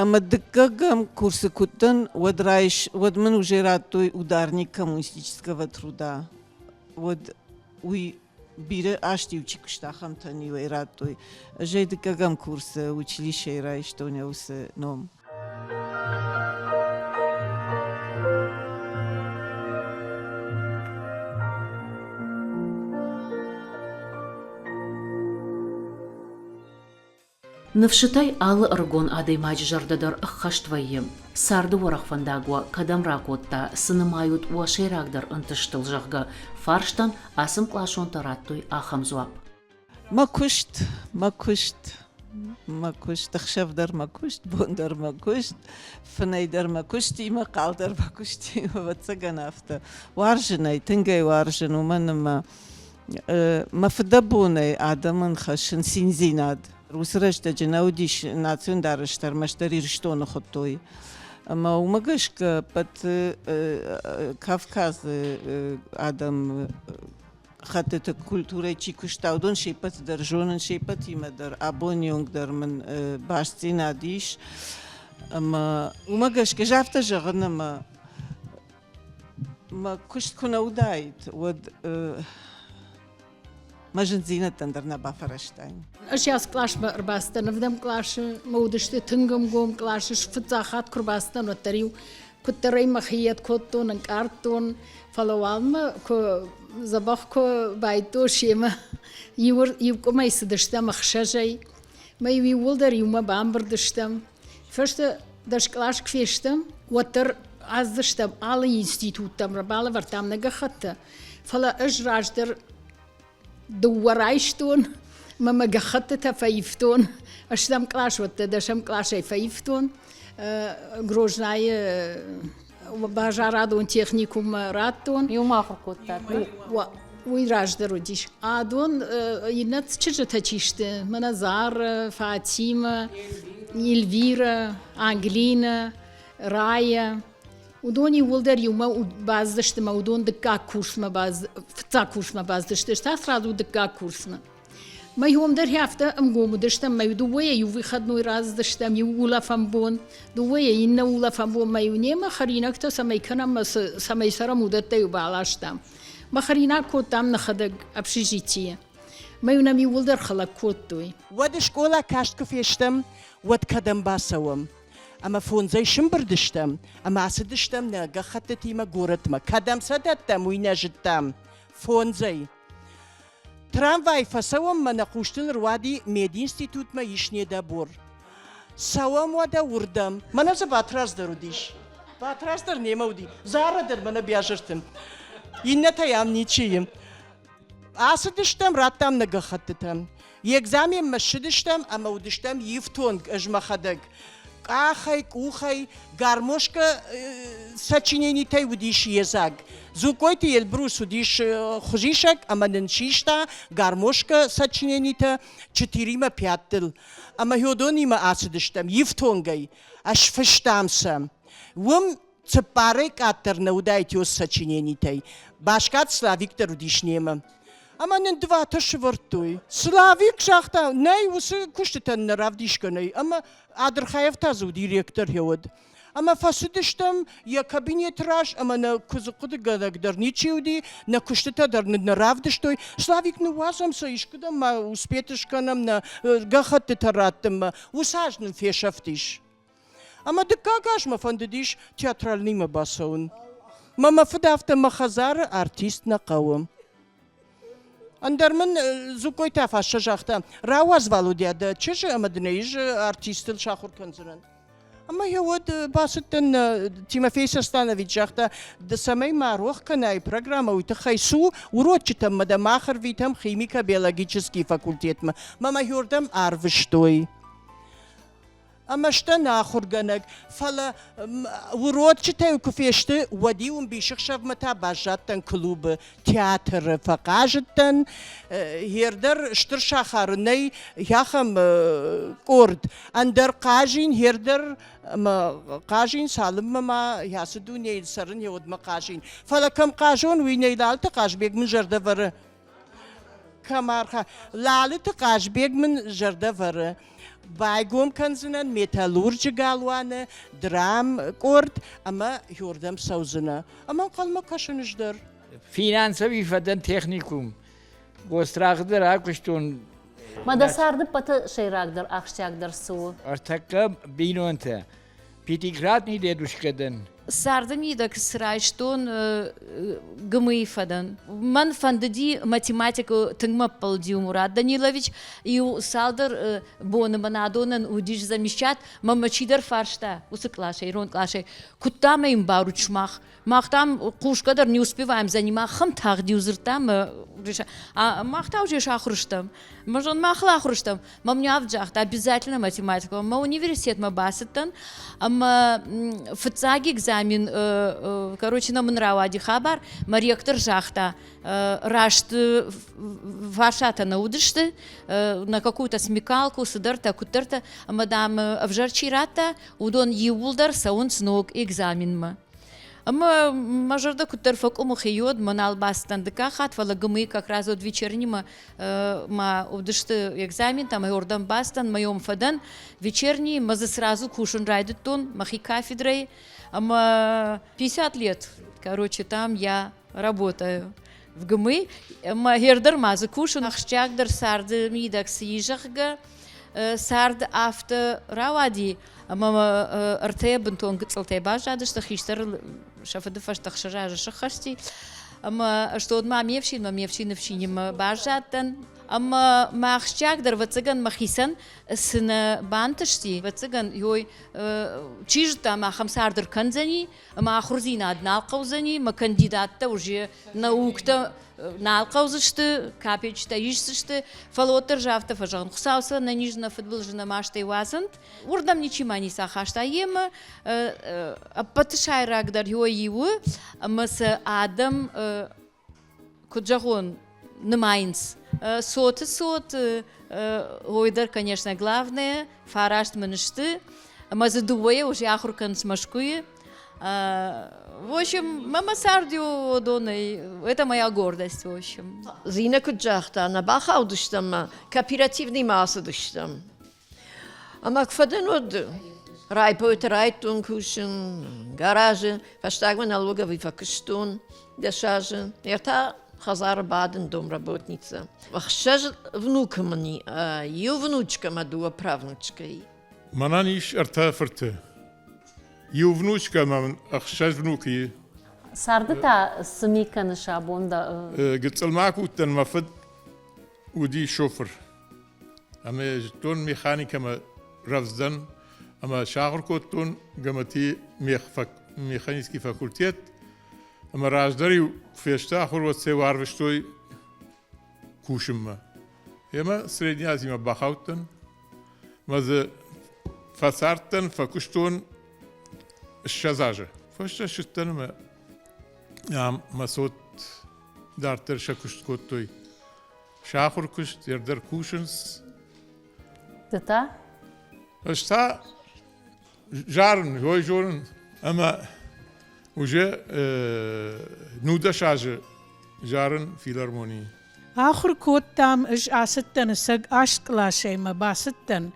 Ӕмӕ дыккӕгӕм курсы куы уыдтӕн, уӕд райс, уӕд мын уже радтой ударник коммунистического труда. Уӕд уый бирӕ азты-иу чи куыста, ахӕмтӕн-иу ӕй радтой. Ӕз ӕй дыккӕгӕм курсы училищейы райстон йӕ уыцы ном. Ныфсытӕй алы ӕрыгон адӕймаджы зӕрдӕ дӕр ӕххӕст вӕййы. Царды уӕрӕх фӕндаг уӕ кӕдӕм ракодта, цы нымайут уӕ сӕйрагдӕр ӕнтыстыл, зӕгъгӕ, фарстӕн ацы мкъласонтӕ радтой ахӕм дзуапп. Мӕ куыст, мӕ куыст, мӕ куыст, ӕхсӕв дӕр мӕ куыст, бон дӕр мӕ куыст, фынӕй дӕр мӕ куыстимӕ, хъал дӕр мӕ куыстимӕ, ӕвӕццӕгӕн афтӕ. Уарзын ӕй, тынг ӕй уарзын, уымӕн ӕмӕ Мӕ фыдӕбонӕй адӕмӕн хӕссын циндзинад. Уыцы рӕстӕджы нӕ уыдис национ дарӕстӕ, ӕрмӕстдӕр Ирыстоны хуыдтой. Ӕмӕ уымӕ гӕсгӕ ӕппӕт Кавказы адӕм хӕттыты культурӕйы чи куыста, уыдон се ппӕты дӕр зонын, се ппӕтимӕ дӕр абоны онг дӕр мын бастдзинад ис. Ӕмӕ уымӕ гӕсгӕ ӕз афтӕ зӕгъын, ӕмӕ Мӕ куыст куы нӕ уыдаид, уӕд мӕ зындзинӕдтӕн дӕр нӕ бафӕрӕзтаин. Ӕз ацы къласмӕ ӕрбацыдтӕн ӕвдӕм къласы, мӕ уыдысты тынг ӕмгом къласы. Фыццаг хатт куы ӕрбацыдтӕн, уӕддӕр-иу куыддӕр ӕй мӕхи йед кодтон, ӕнкъардтон, фӕлӕ уалынмӕ куы дзӕбӕх куы байдтон семӕ, иу, иу къуымӕй цыдыстӕм ӕхсӕзӕй, мӕ-иу иууылдӕр иумӕ бамбырд стӕм. Фӕстӕ дӕс кълас куы фестӕм, уӕддӕр аздзыстӕм алы институттӕм, балӕвӕрдтам нӕ гӕххӕттӕ. Фӕлӕ ӕз раздӕр дыууӕ райстон, мӕ мӕ гӕххӕттытӕ фӕивтон. Ӕстӕм кълас уӕддӕ дӕсӕм къласӕй фӕивтон. Грознайы базарадон техникуммӕ радтон. Иумӕ ахуыр кодтат? Уый раздӕр уыдис. Адон иннӕ чызджытӕ чи сты? Мӕнӕ Зара, Фатима, Эльвира, Англина, Рая. Уыдон иууылдӕр иумӕ баздзысты мӕ уыдон дыккаг курсмӕ фыццаг курсмӕ баздзысты, та сразу дыккаг курсмӕ. Мӕ иом дӕр афтӕ ӕмгом уыдыстӕм, мӕ дыууӕйӕ иу выходной рацыдыстӕм, иу улӕфӕн бон, дыууӕйӕ иннӕ улӕфӕн бон мӕ-иу немӕ хӕринӕгтӕ цӕмӕй кӕнӕм ӕмӕ цӕмӕй цӕрӕм, уыдӕттӕ-иу баластам. Мӕ хӕринаг кодтам нӕхӕдӕг общежитийы. Мӕ-иу нӕм иууылдӕр хӕлӕг кодтой. Уӕд скъола каст куы фестӕм, уӕд кӕдӕм бацӕуӕм? Ӕмӕ фондзӕй сымбырд стӕм ӕмӕ ацыдыстӕм нӕ гӕххӕттытимӕ горӕтмӕ. Кӕдӕм сӕ дӕттӕм, уый нӕ зыдтам. Фондзӕй. Трамвай фӕцӕуӕм мӕ нӕ хъустыл ӕруади мединститутмӕ ис недобор. Цӕуӕм уӕдӕ уырдӕм. Мӕнӕ дзы Батрадз дӕр уыдис. Батрадз дӕр немӕ уыди. Зара дӕр мӕнӕ Биазырты. Иннӕтӕй ам ничи и. Ацыдыстӕм, радтам нӕ гӕххӕттытӕ. Экзаменмӕ ссыдыстӕм ӕмӕ уыдыстӕм ифтонг ӕз мӕхӕдӕг. Къахӕй, къухӕй, гармошкӕ сочиненитӕй уыдис йедзаг. Зукъойты Эльбрус уыдис хуызисӕг ӕмӕ нын систа гармошкӕ сочиненитӕ четыримӕ пяттыл. Ӕмӕ Хёдонимӕ ацыдыстӕм ифтонгӕй, ӕсфыстам сӕ. Уым цыппарӕй къаддӕр нӕ уыдаид ёс сочиненитӕй. Баскат Славик дӕр уыдис немӕ. Ӕмӕ нын дыватӕ сывӕрдтой. Славик загъта, нӕй, уыцы куыстытӕн нӕ равдисгӕ нӕй. Ӕмӕ Адырхаев та дзы уыди ректор уӕд. Ӕмӕ фӕцыдыстӕм йӕ кабинеты раз, ӕмӕ нӕ куыдзы хъуыдыгӕнӕг дӕр ничи уыди, нӕ куыстытӕ дӕр нын нӕ равдыстой. Славик, ныууадзӕм сӕ, искуыдӕм ма успеты скӕнӕм нӕ гӕххӕттытӕ раттынмӕ. Уыцы аз нын фесӕфтис. Ӕмӕ дыккаг аз мӕ фӕндыдис театральныймӕ бацӕуын. Мӕ мӕ фыд афтӕ мӕ хӕдзары артист нӕ хъӕуы. Ӕндӕр мын Зукъойты Афассӕ загъта, рауадз Валодя дӕ чызджы ӕмӕ дын ӕй ӕз артистыл сахуыр кӕндзынӕн. Ӕмӕ йӕ уӕд бацыдтӕн, Тимофей Состанович загъта, ды цӕмӕй ма рох кӕнай программӕ, уый тыххӕй цу уроччытӕм мӕ дӕ мах ӕрвитӕм химико-биологический факультетмӕ. Мӕ мӕ хёрдӕм арвыстой. Ӕмӕ сдӕн ахуыргӕнӕг, фӕлӕ урочытӕ куы фесты, уӕд-иу ӕмбисӕхсӕвмӕ та баззадтӕн клубы, театры фӕхъазыдтӕн. Хердӕр стыр сахары нӕй ахӕм къорд. Ӕндӕр хъазин, хердӕр ӕмӕ хъазин, цалынмӕ ма ацы дунейыл цӕрын, уӕдмӕ хъазин. Фӕлӕ кӕм хъазон, уый нӕй Лалыты Хъазбег мын зӕрдӕ вӕры. Кӕм арха... Лалыты Хъазбег мын зӕрдӕ вӕры. Байгом кӕндзынӕн металлурджы галуаны драм къорд ӕмӕ ёрдӕм цӕудзынӕ. Ӕмӕ ӕнхъӕлмӕ кӕсын ӕз дӕр. Финансовый фӕдӕн техникум. Гострахы дӕр акуыстон. Ма дӕ царды ппӕты сӕйрагдӕр, ахсджиагдӕр цы у? Ӕртӕккӕ бинонтӕ. Пятикратный дедушка дӕн. Царды мидӕг цы райстон гымыйы фӕдӕн. Мӕн фӕндыди математикӕ тынг мӕ ппӕлди Мурат Данилович. Иу цалдӕр боны мӕн адонӕн уыдис замещат, мӕ мӕ чидӕр фарста уыцы къласӕй, ирон къласӕй, куыд дам ӕй ӕмбарут сымах? Мах там хъусгӕ дӕр не успеваем за ним, ахӕм тагъд-иу дзырдта мӕ мах та уже сахуыр стӕм. Мӕ махыл ахуыр стӕм. Мӕ мне авд загъта, обязательно математикӕ. Мӕ университетмӕ бацыдтӕн ӕмӕ фыццаг экзамен, короче, нӕ мын рауади хабар, мӕ ректор загъта, раст фарстатӕ нӕ уыдысты, на какую-то смекалку, цыдӕртӕ, куыддӕртӕ, ӕмӕ, дам, ӕвзӕр чи радта, уыдон иууылдӕр цӕуынц ног экзаменмӕ. Ӕмӕ мӕ зӕрдӕ куыддӕр фӕкъуымых и, уӕд мӕ нал бацыдтӕн дыккаг хатт, фӕлӕ гымыйы как раз уӕд вечернимӕ ма уыдысты экзаментӕ, ӕмӕ уырдӕм бацыдтӕн, мӕ йом фӕдӕн вечерний, мӕ дзы сразу кусын райдыдтон мӕхи кафедрӕйы. Ӕмӕ 50 лет, короче, там я работаю в ГМИ. Ӕмӕ хердӕр ма дзы кусын, ахсджиагдӕр царды мидӕг цы и, зӕгъгӕ, цард афтӕ рауади, ӕмӕ ӕртӕйӕ бынтон гыццылтӕй баззадысты, хистӕр сӕ фыды фӕстӕ ӕхсӕз азы сыххӕсти. Ӕмӕ ӕз ма ме фсинмӕ, ме фсины фсинимӕ баззадтӕн. Ӕмӕ мӕ ахсджиагдӕр, ӕвӕццӕгӕн, мӕхицӕн цы нӕ бантысти, ӕвӕццӕгӕн, ёй, чи зыдта, мӕ ахӕм цард ӕркӕндзӕни, ӕмӕ ахуырдзинад нал хъӕудзӕни, мӕ кандидаттӕ уже науктӕ нал хъӕудзысты, капеччытӕ исдзысты, фӕлӕ уӕддӕр афтӕ фӕзӕгъын, Хуыцау сӕ нӕниз нӕ фыдбылызы нӕ мастӕй уадзӕнт. Уырдӕм ничи ма ницы ахаста йемӕ. Ӕппӕты сӕйрагдӕр иу ӕмӕ сӕ адӕм, куыд зӕгъон, нымайынц. Цоты цот, ой дӕр, конечно, главное, фараст мын сты, ӕмӕ дзы дыууӕйӕ уже ахуыр кӕнынц Мӕскуыйы. В общем, мӕ цард уыдонӕй, это моя гордость, в общем. Зинӕ куыд загъта, нӕ бахаудыстӕм ма, кооперативныймӕ ацыдыстӕм. Ӕмӕ куы фӕдӕн, уӕд райпойты райдтон кусын, гаражы, фӕстагмӕ налоговый фӕкуыстон дӕс азы. Ныр та хӕдзары бадын домработница. Ӕхсӕз внукы мын иу внучкӕ ӕмӕ дыууӕ правнучкӕйы. Мӕнӕн ис ӕртӕ фырты. Иу внучкӕ ӕмӕ мын ӕхсӕз внукы и. Царды та цы ми кӕныс абон дӕ? Гыццыл ма куы уыдтӕн, мӕ фыд уыди шофыр. Ӕмӕ зыдтон механикӕмӕ рӕвдз дӕн ӕмӕ сахуыр кодтон ГМТ-йы механический факультет. Ӕмӕ раздӕр-иу куы фесты ахуыр, уӕд сӕ арвыстой кусынмӕ. Ӕмӕ Средний Азимӕ бахаудтӕн. Мӕ дзы фӕцардтӕн, фӕкуыстон 20 азы. Фӕстӕ ссыдтӕн ӕмӕ ам мӕ цот дарддӕр сӕ куыст кодтой. Сӕ ахуыр куыст дӕр кусынц. Ды та? Ӕз та зарын, ой зонын ӕмӕ уже 19 азы зарын филармонийы. Ахуыр кодтам, ӕз ацыдтӕн ӕцӕг аст къласӕй мӕ бацыдтӕн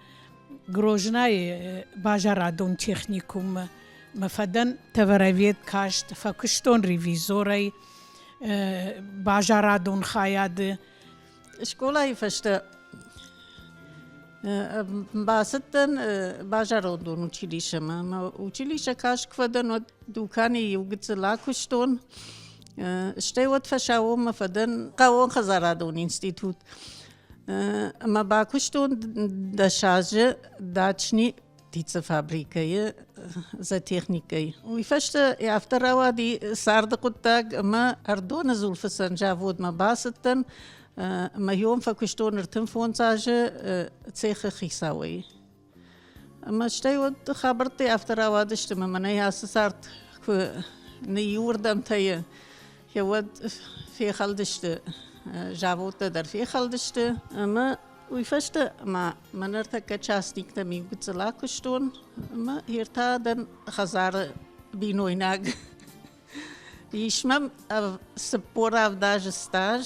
Грознайы базарадон техникуммӕ. Мӕ фӕдӕн товаровед каст, фӕкуыстон ревизорӕй базарадон хайады. Скъолайы фӕстӕ бацыдтӕн базарадон училищемӕ. Мӕ училище каст куы фӕдӕн, уӕд дуканийы иу гыццыл акуыстон. Стӕй уӕд фӕсаууонмӕ фӕдӕн хъӕууонхӕдзарадон институт. Ӕмӕ бакуыстон дӕс азы дачни птицефабрикӕйы зоотехникӕй. Уый фӕстӕ афтӕ рауади царды хъуыддаг ӕмӕ Ӕрдоны дзулфыцӕн заводмӕ бацыдтӕн ӕмӕ йом фӕкуыстон 35 азы цехы хицауӕй. Ӕмӕ стӕй уӕд хабӕрттӕ афтӕ рауадысты, ӕмӕ мӕнӕй ацы цард куы ныйиуырдӕмтӕ и, уӕд фехӕлдысты, заводтӕ дӕр фехӕлдысты. Ӕмӕ уый фӕстӕ ма мӕ ныртӕккӕ частниктӕм иу гыццыл акуыстон ӕмӕ ӕртӕ дӕн хӕдзары бинойнаг. Ис мӕм 47 азы стаж,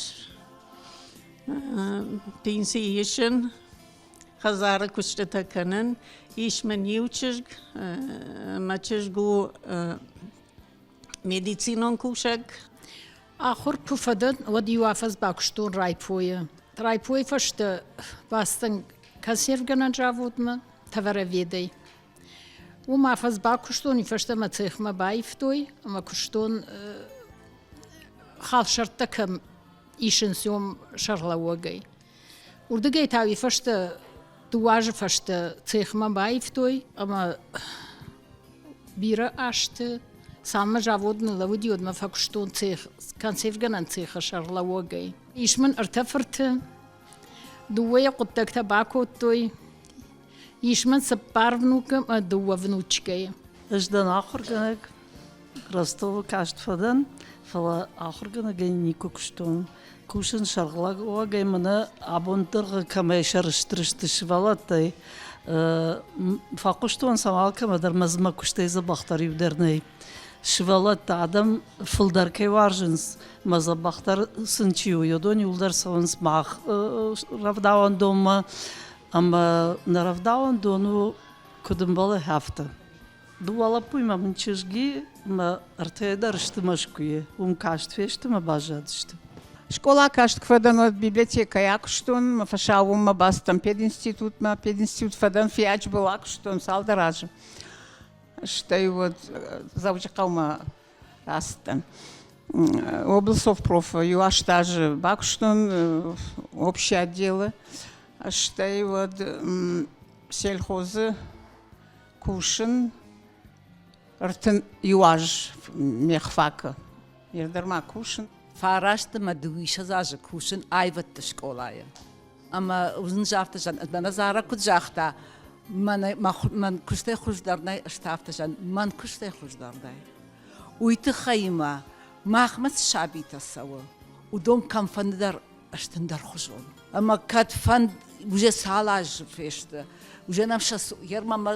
пенси исын, хӕдзары куыстытӕ кӕнын. Ис мын иу чызг, мӕ чызг у медицинон кусӕг. Ахуыр куы фӕдӕн, уӕд иу афӕдз бакуыстон райпойы. Райпойы фӕстӕ бацыдтӕн консервгӕнӕн заводмӕ товароведӕй. Уым афӕдз бакуыстон, уый фӕстӕ мӕ цехмӕ баивтой ӕмӕ куыстон халсӕрттӕ кӕм исынц, уым сӕргълӕууӕгӕй. Уырдыгӕй та уый фӕстӕ дыууӕ азы фӕстӕ цехмӕ баивтой ӕмӕ бирӕ азты цалынмӕ завод ныллӕууыди, уӕдмӕ фӕкуыстон цех, консервгӕнӕн цехы сӕргълӕууӕгӕй. Ис мын ӕртӕ фырты, дыууӕйӕ хъуыддӕгтӕ бакодтой. Ис мын цыппар внукы ӕмӕ дыууӕ внучкӕйы. Ӕз дӕн ахуыргӕнӕг, Ростовы каст фӕдӕн, фӕлӕ ахуыргӕнӕгӕй никуы куыстон. Кусын сӕргълӕууӕгӕй мӕнӕ абон дӕргъы кӕмӕй сӕрыстыр сты сывӕллӕттӕй, фӕхъуыстон сӕм алкӕмӕ дӕр мӕ мӕ куыстӕй дзӕбӕхдӕр иу дӕр нӕй. Сывӕллӕттӕ адӕм фылдӕр кӕй уарзынц, мӕ дзӕбӕхдӕр сын чи у, уыдон иуылдӕр цӕуынц мах рӕвдауӕндонмӕ ӕмӕ нӕ рӕвдауӕндон у, куыд ӕмбӕлы, афтӕ. Дыууӕ лӕппуимӕ мын чызги мӕ ӕртӕйӕ дӕр сты Мӕскуыйы. Уым каст фесты мӕ баззадысты. Скъола каст куы фӕдӕн, уӕд библиотекӕйы акуыстон, мӕ фӕсаууонмӕ бацыдтӕн пединститутмӕ. Пединститут фӕдӕн, фиаджбыл акуыстон цалдӕр азы. Стӕй уӕд Дзӕуджыхъӕумӕ рацыдтӕн. Облсовпрофы иу аст азы бакуыстон общий отделы. Стӕй уӕд сельхозы кусын 31 аз мехфакы. Дӕр ма кусын. Фараст ӕмӕ дыууиссӕдз азы кусын аивӕдты скъолайы. Ӕмӕ уын афтӕ зӕгъын, мӕнӕ Зара куыд загъта, мӕн куыстӕй хуыздӕр нӕй, ӕз та афтӕ зӕгъын, мӕн куыстӕй хуыздӕр нӕй. Уый тыххӕй ма махмӕ цы сабитӕ цӕуы, уыдон кӕмфӕнды дӕр сты ӕндӕрхуызон. Ӕмӕ кӕд фӕнд уже цал азы фесты, уже нӕм сӕ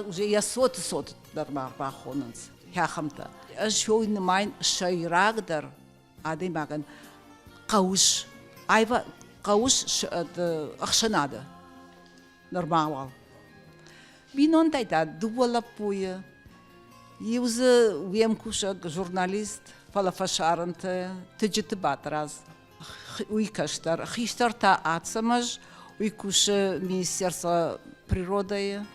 уже йӕ цоты цот дӕр ма бахонынц хӕхӕмтӕ. Ӕз уый нымайын сӕйрагдӕр адӕймагӕн хъӕуыс аива хъӕуыс ӕхсӕнады нырма уал. Бинонтӕй та дыууӕ лӕппуйы, иу дзы уе мкусӕг журналист, фӕлӕ фӕсарӕнты Тыджыты Батрадз, уый кӕстӕр, хистӕр та Ацӕмӕз, уый кусы Министерство природӕйы.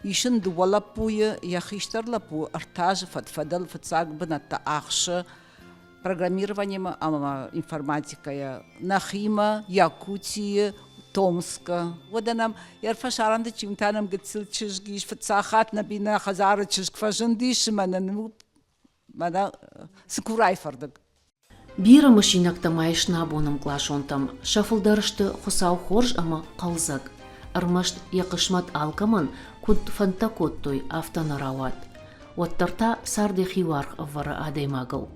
Ис ын дыууӕ лӕппуйы, йӕ хистӕр лӕппу ӕртӕ азы фӕд-фӕдыл фыццаг бынӕттӕ ахсы программированиемӕ ӕмӕ информатикӕйӕ нӕхимӕ, Якутийы, Томскы. Уӕдӕ нӕм йӕ фӕсарӕнты чимтӕ нӕм гыццыл чызг ис, фыццаг хатт нӕ бинӕ хӕдзары чызг фӕзындис ӕмӕ нын мӕнӕ цыкурайы фӕрдыг. Бирӕ мысинӕгтӕ ма ис нӕ абоны мкъласонтӕм. Сӕ фылдӕр сты Хуыцау хорз ӕмӕ хъӕлдзӕг. Ӕрмӕст йӕ хъысмӕт алкӕмӕн, куыд фӕндтӕ кодтой, афтӕ нӕ рауад. Уӕддӕр та цард йӕхи уаргъ ӕвӕры адӕймагыл.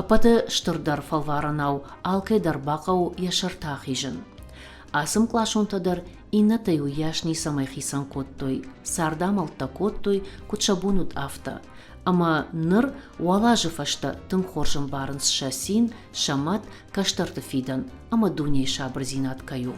Ӕппӕты стырдӕр фӕлварӕнау алкӕй дӕр бахъӕуы йӕ сӕрты ахизын. Ацы мкъласонтӕ дӕр иннӕтӕй уыйас ницӕмӕй хицӕн кодтой, цардамӕлттӕ кодтой, куыд сӕ бон уыд, афтӕ. Ӕмӕ ныр уал азы фӕстӕ тынг хорз ӕмбарынц сӕ цин, сӕ мӕт, кӕстӕрты фидӕн ӕмӕ дунейы сабырдзинад кӕй у.